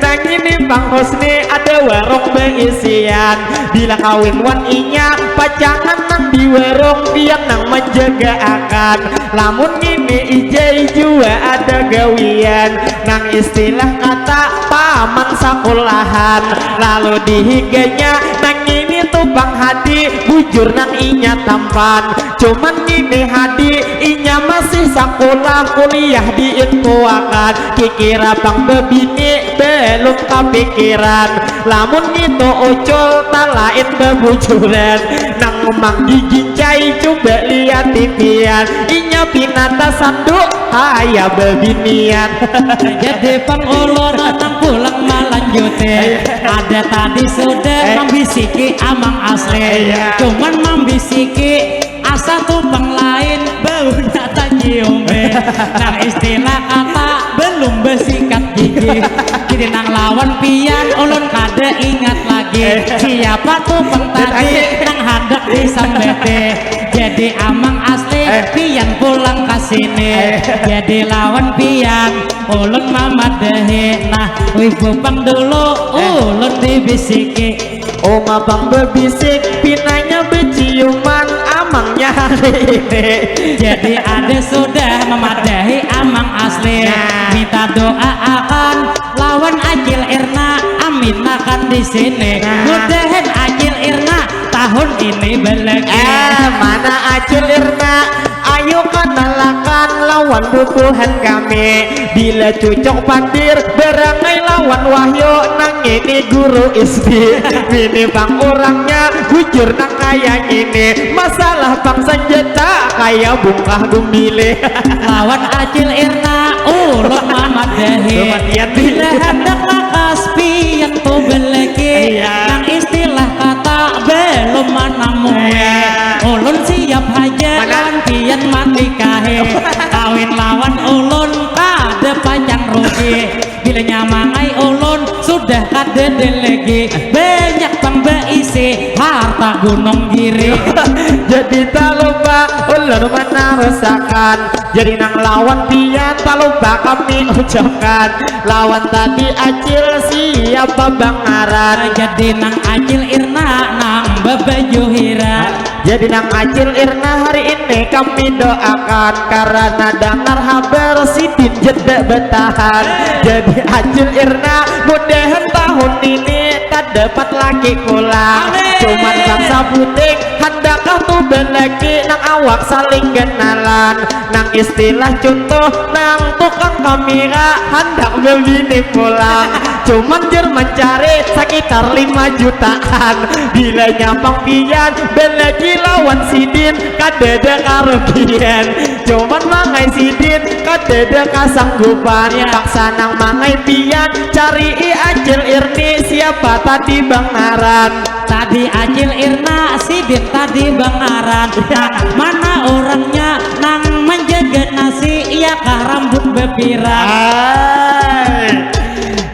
nang ini Bang Husni ada warung beisian. Bila kawin wan inya pacangan nang di warung pian nang menjagaakan. Lamun ngini ijai jua ada gawian nang istilah kata paman sakulahan. Lalu dihiganya nang ngini Pang Hadi, bujur nang inya tampan. Cuman ngini Hadi, inya masih sakulah kuliah di Inpuakan. Kikira pang bebini, belum kapikiran. Lamun ngitu Ucul, talain bebujuran. Nang manggigincai, cuba liati pian. Inya pina tasanduk, kaya bebinian. Jadi pang ulun nang pulang malanjuti. Ada tadi sudah Eh. mambisiki Amang Asli. Iya. Cuman mambisiki asa tu pang lain, baunya taciumi. Nang istilah kata belum besikat gigi. Jadi nang lawan pian ulun kada ingat lagi. Eh. Siapa tu pang tadi Eh. nang handak disambati? Jadi Amang Asli, Eh. pian pulang ka sini. Eh. Jadi lawan pian ulun mamadahi. Nah, wibu pang dulu Eh. ulun dibisiki. Uma pang bebisik, pinanya beciuman amangnya hari ini. Jadi ada sudah mamadahi Amang Asli. Nah. Minta doaakan lawan Acil Irna, aminakan di sini. Nah. Mudahan Acil Irna tahun ini belegi. Eh, mana Acil Irna? Ayu kanalakan lawan bubuhan kami. Bila cucuk pandir, barangai lawan Wahyu, nang ini guru S D. Bini pang urangnya, bujur nang kaya ngini. Masalah pang sanjata, kaya bungkah gumbili. Lawan Acil Irna, ulun mamadahi. Kematian nih. Bila handak lakas pian tu belegi. Iya. Nang istilah kata belum manamui. Iya. Ulun siap haja Mana? lawan pian manikahi. Kawin lawan ulun kada pacang rugi. Bila nyamangai ulun sudah kada delegi. Banyak pang baisi harta gunung giri. Jadi talupa ulun manarusakan. Jadi nang lawan pian talupa kami ucapkan. Lawan tadi Acil siapa bangaran? Jadi nang Acil Irna nang babaju hiran. Jadi nang Acil Irna hari ini kami doakan karena dangar habar sidin jeda betahan. Jadi Acil Irna mudahan tahun ini tadapat laki pulang. Amin. Cuman bangsa puting handakah tu belaki nang awak saling kenalan. Nang istilah contoh nang tukang kamera handak bebini pulang. Cuman jer mencari sekitar lima jutaan. Bila nyapang pian belagi lawan sidin kadada karugian. Cuman mangai sidin kadada kasanggupan. Ya. Paksa nang mangai pian cari i Acil Irni siapa tadi bangaran. Tadi Acil Irna, sidin tadi bangaran. Nah, mana orangnya nang menjaga nasi, iyakah rambut bepirang? Ai.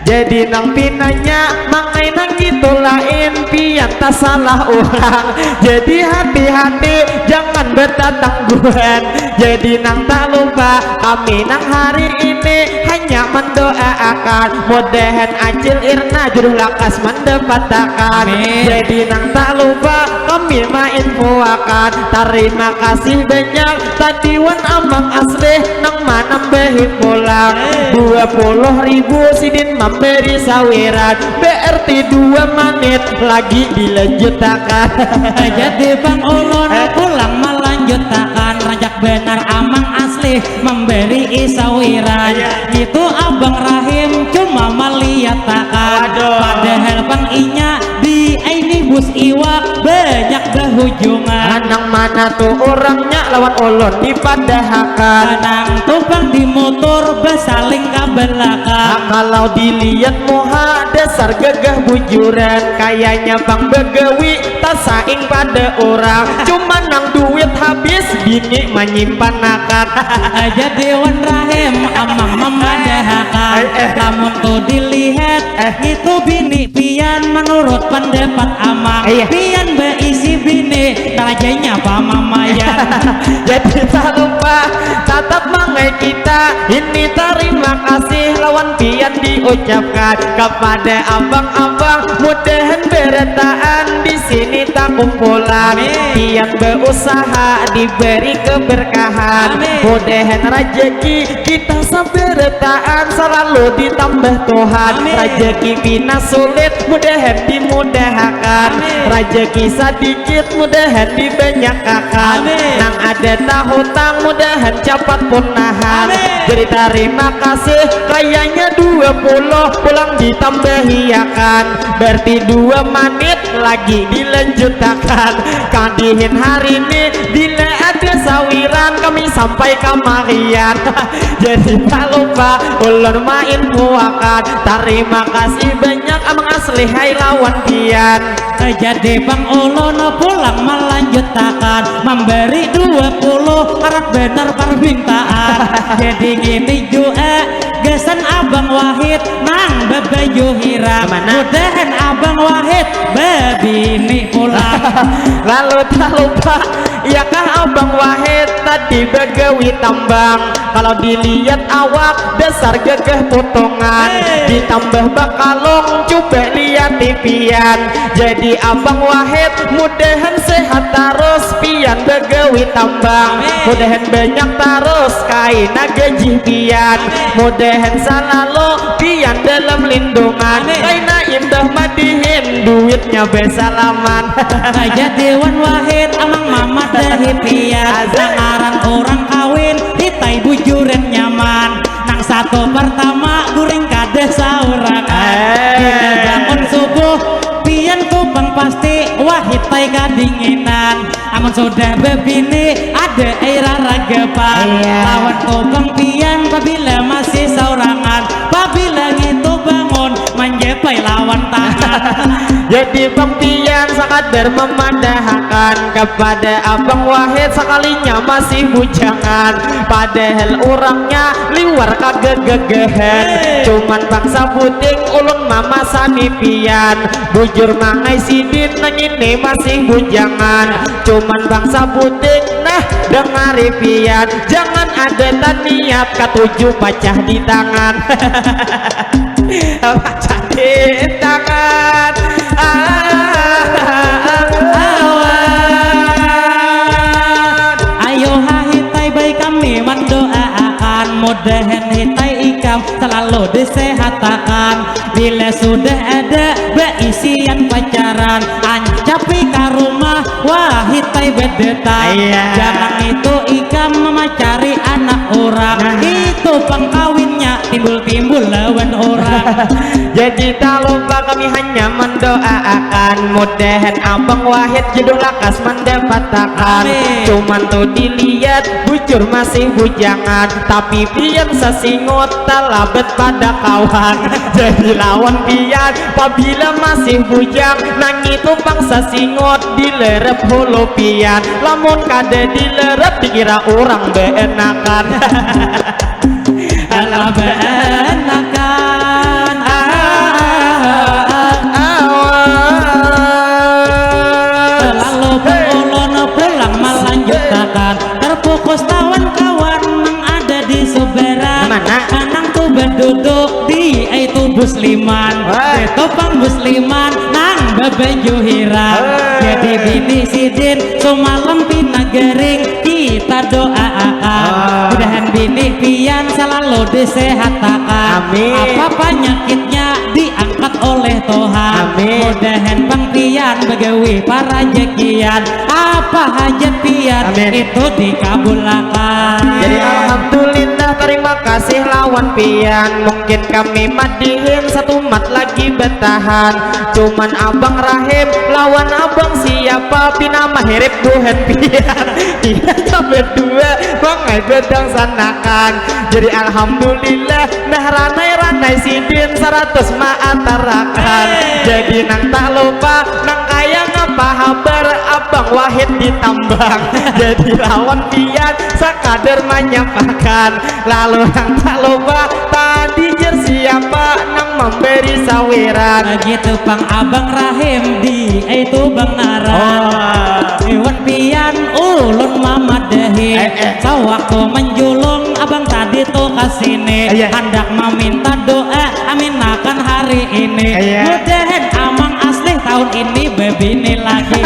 Jadi nang pinanya mangai nang itu lain pian tasalah orang. Jadi hati-hati jangan betatangguhan. Jadi nang tak lupa kami nang hari ini hanya mendoaakan mudahan Acil Irna jodoh lakas mendapatakan. Amin. Jadi nang tak lupa kami mainfoakan. Terima kasih banyak tadi wan Amang Aslih nang manambahi pulang. Hei. Dua puluh ribu sidin memberi sawiran. B R T dua menit lagi dilanjutakan. Jadi pang ulun Eh. pulang melanjutakan. Rancak benar Amang Aslih memberi sawiran. Iya. Itu Abang Rahim cuma meliatakan. Waduh. Padahal pang inya di ini bus iwak banyak bahujungan. Nang mana tu orangnya lawan ulun dipadahakan. Nang tu pang di motor basaling ka belakang. Ah, kalau dilihat muha dasar gagah bujuran. Kayaknya pang begawi tasaing pada orang. Cuma nang duit habis bini manyimpanakan. Jadi wan Rahim, Amang mamadahakan. Eh, eh. Lamun tu dilihat, Eh. itu bini pian menurut pendapat Amang. Iya. Pian beisi bini, darajanya pamamayan. Jadi tak lupa, tatap mangai kita. Ini terima kasih lawan pian diucapkan kepada abang-abang. Mudahan berataan di sini kita kumpulan. Amin. Pian berusaha diberi keberkahan. Amin. Mudahan rajaki kita sabarataan selalu ditambah Tuhan. Amin. Rajaki pina sulit mudahan dimudahakan. Amin. Rajaki sadikit mudahan dibanyakakan. Amin. Nang ada tahutang mudahan capat punahan. Amin. Jadi tarima kasih kayanya dua puluh pulang ditambahiakan. Berarti dua manit lagi dilanjutakan. Kadihin hari ini bila ada sawiran kami sampai kamarian. Jadi tak lupa ulun main puakan. Tarima kasih banyak Amang Asli hai lawan pian. Jadi pang ulun pulang melanjutakan memberi dua puluh arat benar permintaan. Jadi ini jua gasan Abang Wahid nang babaju hiram. Mana? Mudahan Abang Wahid babini pulang. Lalu tak lupa, iyakah Abang Wahid tadi bagawi tambang? Kalau dilihat awak dasar gagah potongan. Hei. Ditambah bakalung, coba lihat pian. Jadi Abang Wahid mudahan sehat terus, pian bagawi tambang. Amin. Mudahan banyak terus kaina gaji pian. Amin. Mudahan selalu pian dalam lindungan. Amin. Kaina imbah madihin duitnya besalaman. Jadi wan Wahid Amang mamadahi pian. Asik. Ngaran orang kawin hitai bujuran nyaman. Nang satu pertama guring kada saurangan. Eh. Bila bangun subuh pian tu pang pasti wah hitai kadinginan. Amun sudah babini ada air ragapan. Iya. Lawan tu pang pian pabila masih saurangan. Pabila ngitu bangun manjapai lawan tangan. Jadi pang pian sakadar memadahakan kepada Abang Wahid sakalinya masih bujangan. Padahal urangnya liwar kagagagahan. Hei. Cuman bangsa buting ulun mamasani pian. Bujur mangai sidin nang ini masih bujangan. Cuman bangsa buting nah dengari pian. Jangan ada taniat katuju pacah di tangan. Pacah di tangan. Ah, ah, ah, ah. Ayo ha hitai baik kami mendoaakan mudahan hitai ikam selalu disehatakan. Bila sudah ada baisian pacaran, ancapi ka rumah wah hitai bedetan. Iya. Jangan itu ikam memacari anak orang. Nah. Itu pangkawinnya timbul-timbul lawan orang. Jadi tak lupa kami hanya mendoaakan mudahan Abang Wahid jodoh lakas mendapatakan. Amin. Cuman tu dilihat bujur masih bujangan, tapi pian sasingut talabat pada kawan. Jadi lawan pian pabila masih bujang, nang itu pang sasingut dilerep hulu pian. Lamun kada dilerep dikira urang beenakan. Alah beenakan. Ah, ah, ah, ah, ah. Lalu pang ulun pulang melanjutakan. Terfokus tawan kawan nang ada di subaran. Mana? Nang tu baduduk di itu busliman. Wah. Itu pang busliman nang babaju hiram. Hei. Jadi bini sidin sumalam pina garing kita doaakan. Ah. Mudahan bini pian selalu disehatakan. Amin. Apa panyakitnya diangkat oleh Tuhan. Amin. Mudahan pang pian bagawi parajakian. Apa hajat pian, amin, itu dikabulakan. Jadi alhamdulillah, terima kasih lawan pian. Mungkin kami madihin satumat lagi batahan. Cuman Abang Rahim lawan Abang siapa pina mahirip buhan pian. Kita berdua mangai bedang sanakan. Jadi alhamdulillah, nah ranai-ranai sidin saratus maatarakan. Hei. Jadi nang tak lupa, nang kaya ngapa habar Abang Wahid di tambang. Jadi lawan pian sakadar manyampakan. Lalu nang tak lupa tadi jer siapa nang memberi sawiran. Begitu pang Abang Rahim di itu Bang Nara. Oh. Iwan pian ulun mamadahi. Eh, eh. Sawaktu menjulung abang tadi tu ka sini. Iya. Handak meminta doa amin akan hari ini. Iya. Mudahan Amang Asli tahun ini Bini lagi.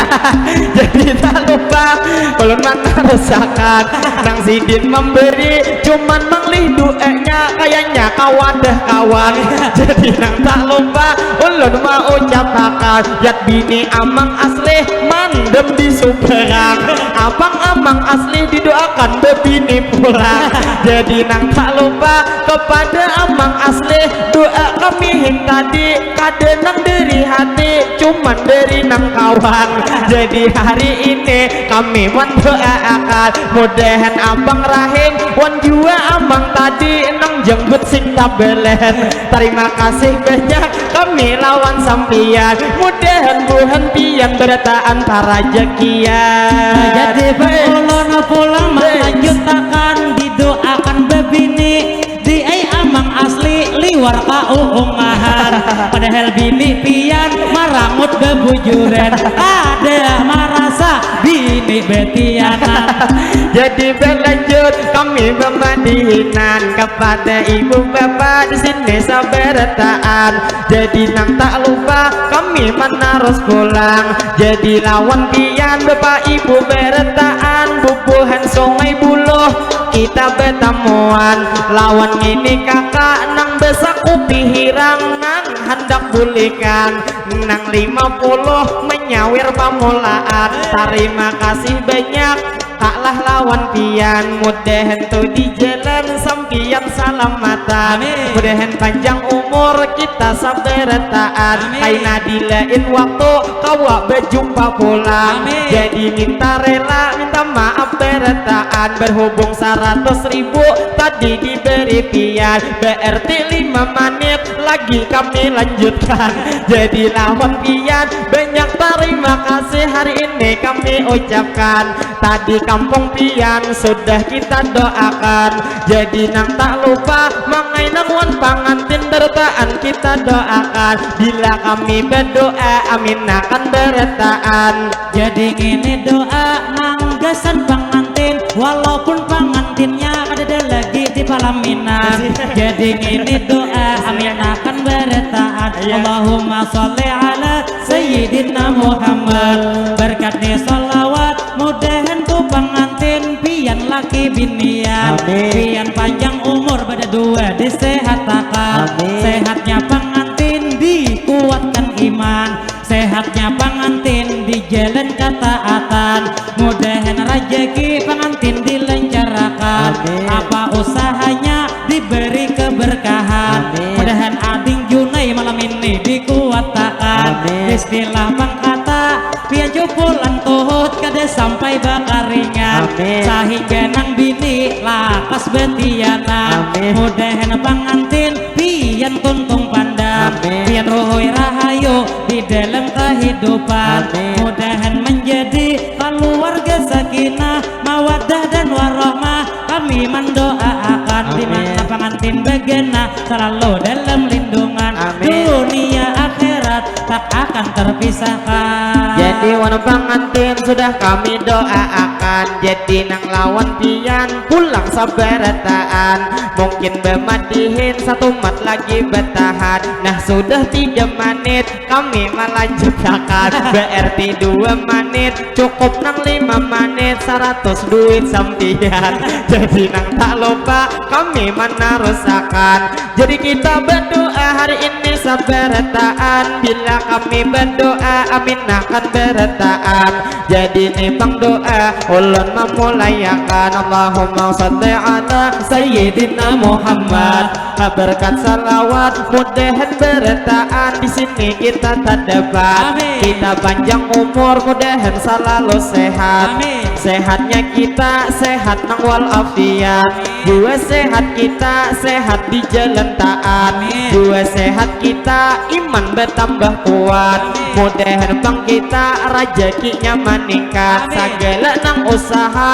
Jadi tak lupa ulun manarusakan nang sidin memberi, cuman manglih duanya kayaknya kawadah kawan. Jadi nang tak lupa ulun maucapakan, yat bini amang aslih mandem di subarang. Abang amang aslih didoakan bebini pulang. Jadi nang tak lupa kepada amang aslih, doa kami hing tadi kada nang dari hati, cuman dari nang kawan. Jadi hari ini kami mendoakan mudahan abang rahim wan jua amang tadi nang jenggut sing tabelen. Terima kasih banyak kami lawan sampian, mudahan buhan pian berataan parajakian. Jadi bang ulun pulang melanjutakan, didoakan bebini di ai amang asli liwar kauungahan. Padahal bini pian marangut bebujuran, kada marasa bini betianan. Jadi berlanjut kami memadihinan kepada ibu bapa di sini sabarataan. Jadi nang tak lupa kami menarus pulang. Jadi lawan pian bapa ibu barataan, bubuhan Sungai Buluh kita betamuan. Lawan ngini kakak nang besakupi hirang nang handak bulikan, nang lima puluh menyawir pamulaan. Tarima kasih banyak kak lah lawan pian, mudahan tu di jalan sampian salamatan. Amin. Mudahan panjang umur kita sabarataan. Amin. Kaina di lain waktu kawa bejumpa pulang. Amin. Jadi minta rela, minta maaf barataan. Berhubung saratus ribu tadi diberi pian, berarti lima menit lagi kami lanjutkan. Jadi lawan pian banyak tarima kasih hari ini kami ucapkan. Tadi kampung pian sudah kita doakan. Jadi nang tak lupa mangainan wan pangantin barataan kita doakan. Bila kami berdoa amin akan barataan. Jadi ngini doa nang gasan pangantin, walaupun pangantinnya kadada lagi di palaminan. Jadi ngini doa amin akan barataan. Iya. Allahumma sholli ala sayyidina Muhammad. Berkat ni salawat mudahan tu pangantin pian laki binian. Amin. Pian panjang umur badadua disehatakan. Amin. Sehatnya pangantin dikuatkan iman. Sehatnya pangantin di jalan kataatan. Mudahan rajaki pangantin dilancarakan. Amin. Apa usahanya diberi keberkahan. Amin. Mudahan ading Junai malam ini dikuatakan. Amin. Istilah pangkata pian cupulan tuhut kada sampai bakaringan. Amin. Sahingga nang bini lakas betianan. Amin. Mudahan pangantin pian tuntung pandang. Amin. Pian ruhui rahayu di dalam kehidupan. Amin. Mudahan menjadi keluarga sakinah, mawadah dan warohmah. Kami mendoaakan di Amin. mana pangantin bagana selalu dalam lindungan. Amin. Dunia akhirat tak akan terpisahkan. Jadi wan pangantin sudah kami doaakan. Jadi nang lawan pian pulang sabarataan. Mungkin bemadihin satumat lagi betahan. Nah sudah tiga menit kami melanjutakan. Berarti dua menit cukup nang lima menit saratus duit sampian. Jadi nang tak lupa kami menarusakan. Jadi kita berdoa hari ini sabarataan. Bila kami berdoa amin akan barataan. Jadi ni pang doa ulun memulaiakan. Allahumma salli ala sayyidina Muhammad. Berkat salawat mudahan barataan di sini kita tadapat. Amin. Kita panjang umur mudahan selalu sehat. Amin. Sehatnya kita sehat nang walafiat. Jua sehat kita sehat di jalan taat. Amin. Jua sehat kita iman bertambah kuat. Mudahan pang kita rajakinya meningkat. Amin. Sagala nang usaha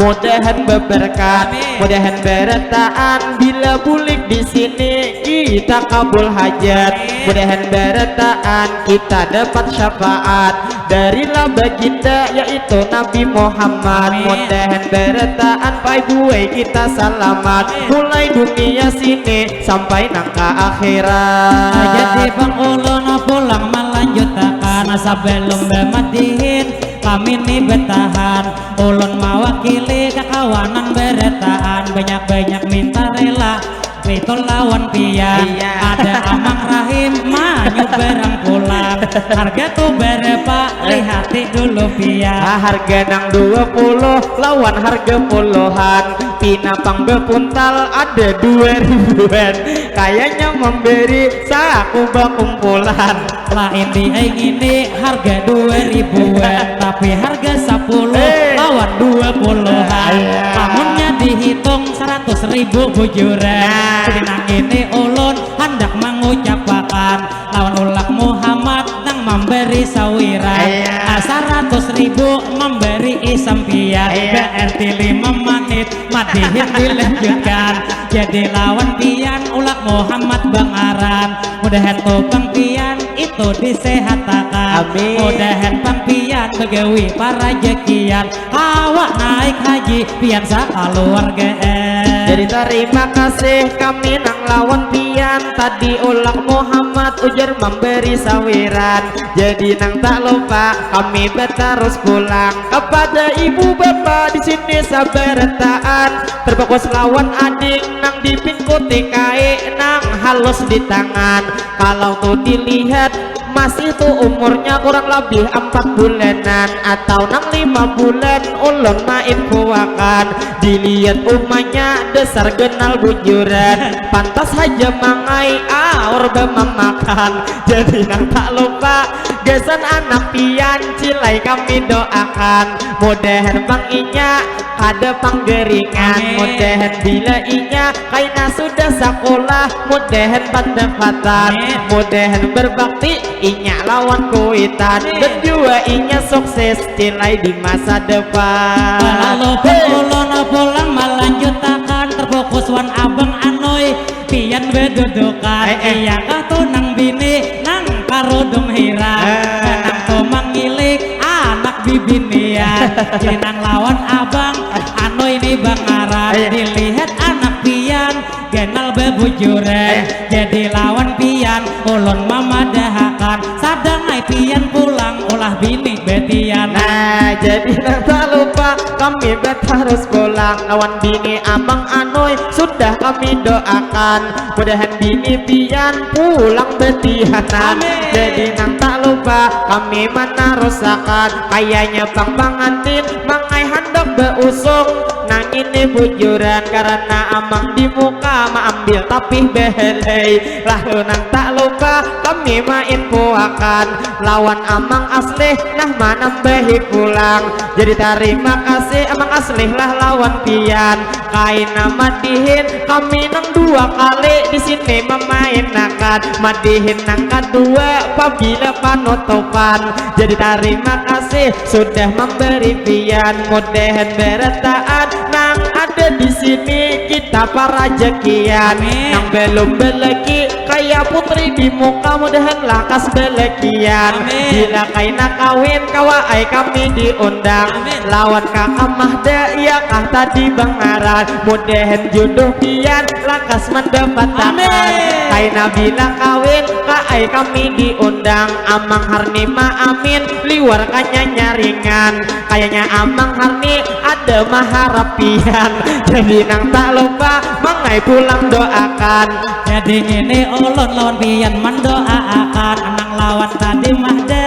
mudahan beberkat. Amin. Mudahan berataan bila bulik di sini kita kabul hajat. Amin. Mudahan berataan kita dapat syafaat dari lah baginda yaitu Nabi Muhammad. Amin. Mudahan berataan pai buai kita salamat. Amin. Mulai dunia sini sampai nang ka akhirat. Jadi pang ulun pulang melanjutakan. Sebelum bamadihin, kami ni batahan. Ulun mawakili kakawanan barataan, banyak-banyak minta rela, Ritul lawan pian. Iya. Ada Amang Rahim, manyu barang pulang. Harga tu berapa? Lihati dulu pian. Ah, harga nang dua puluh lawan harga puluhan. Pina pang bapuntal ada dua ribuan. Kayaknya memberi saku bakumpulan. Lain di ai ngini harga dua ribuan, tapi harga sapuluh Eh. lawan dua puluhan. Iya. Lamunnya dihitung seratus ribu bujuran. Nah. Jadi nang ini ulun handak mangucapakan lawan ulak Muhammad nang mambari sawiran. Iya. Ah, saratus ribu mambari isampian. Iya. Berarti lima manit madihin dilanjutkan. Jadi lawan pian ulak Muhammad bangaran. Mudahan tu pang pian itu disehatakan. Amin. Mudahan pang pian bagawi parajakian. Kawa naik haji pian sakaluargaan. Jadi tarima kasih kami nang lawan pian. Tadi ulak Muhammad ujar mambari sawiran. Jadi nang tak lupa kami batarus pulang. Kepada ibu bapa di sini sabarataan, terfokus lawan ading nang dipingkuti kai nang halus di tangan. Kalau tu dilihat masih tu umurnya kurang lebih empat bulanan atau nang lima bulan, ulun mainfoakan. Dilihat umanya dasar ganal bujuran, pantas haja mangai aur bamamakan. Jadi nang tak lupa gasan anak pian cilai kami doakan. Mudahan pang inya kada panggaringan. Amin. Mudahan bila inya kaina sudah sakulah, mudahan pandapatan. Amin. Mudahan berbakti inya lawan kuitan. Amin. Dan jua inya sukses cilai di masa depan. Lalu pun Hei. ulun pulang malanjutakan, terfokus wan abang Anoi, pian bedudukan. Eh, eh. Iya kah tu nang bini nang karudung hirang. Eh. Nang tu mangilik anak bibinian. Jadi nang lawan abang Anoi ni bangaran. Eh. Dilihat anak pian ganal babujuran. Eh. Jadi lawan pian ulun mamadahakan, sadang ai pian pulang ulah bini betianan. Nah, jadi nang tak lupa kami batarus pulang lawan bini abang Anoi sudah kami doakan. Mudahan bini pian pulang betianan. Amin. Jadi nang tak lupa kami manarusakan. Kayanya pang pangantin mangai handak bausung. Nang ini bujuran karena amang di muka maambil tapih behelei. Lalu nang tak lupa kami mainfoakan lawan amang Aslih nah manambahi pulang. Jadi tarima kasih amang Aslih lah lawan pian. Kaina madihin kami nang dua kali di sini mamainakan. Madihin nang kadua pabila panutupan. Jadi tarima kasih sudah mambari pian. Mudahan barataan nang ada di sini kita parajakian. Amin. Nang belum balaki kaya putri di muka mudahan lakas balakian. Amin. Bila kaina kawin kawa ai kami diundang. Amin. Lawan kakak Mahda iya kah tadi bangaran. Mudahan jodoh pian lakas mandapatakan. Amin. Kaina bila kawin ka ai kami diundang. Amang Harni maamin liwar kanya nyaringan. Kayanya Amang Harni ada maharapian. Jadi nang tak lupa mangai pulang doakan. Jadi ngini ulun lawan pian mandoaakan. Nang lawan tadi Mahda,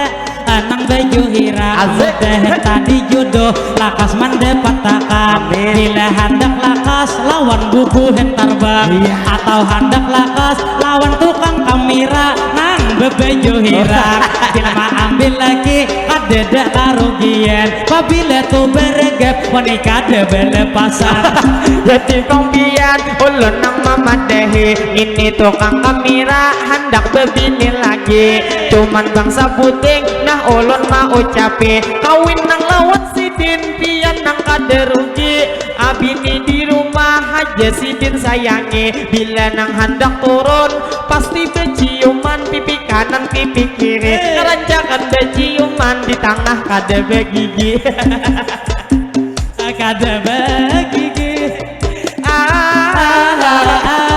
nang baju hirang. Asik. Mudahan tadi jodoh lakas mandapatakan. Amin. Bila handak lakas lawan bubuhan tarbang. Iya. Atau handak lakas lawan tukang kamera nang babaju hirang. Bila maambil laki kadada karugian. Pabila tu baragap wani kada balapasan. Jadi pang pian ulun nang mamadahi ini tukang kamera handak babini lagi. Cuman bangsa puting nah ulun maucapi kawin nang lawan sidin pian nang kada rugi. Abini di rumah haja sidin sayangi. Bila nang handak turun pasti baciuman pipi kanan pipi kiri. Ngarancakan baciuman di tangah kada bagigi. Kada bagigi. Ah, ah, ah, ah,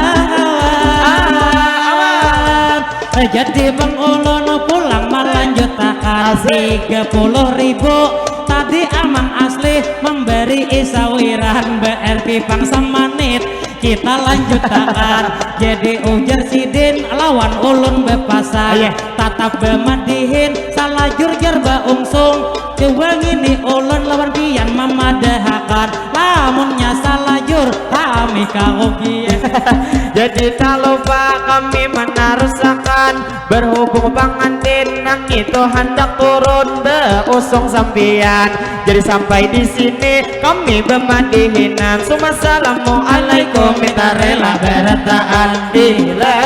ah. Jadi pang ulun pulang malanjutakan. Tiga puluh ribu tadi Amang Asli memberi isawiran berarti pang semenit kita lanjutakan. Jadi ujar sidin lawan ulun berpasan. Iya. Tatap bemadihin salajur jar baungsung. Coba ngini ulun lawan pian mamadahakan lamunnya salajur kami karugian. Jadi tak lupa kami menarusakan berhubung pengantin nang itu hendak turun beusung sampian. Jadi sampai di sini kami bemadihinan. Sumassalamualaikum minta rela berataan bila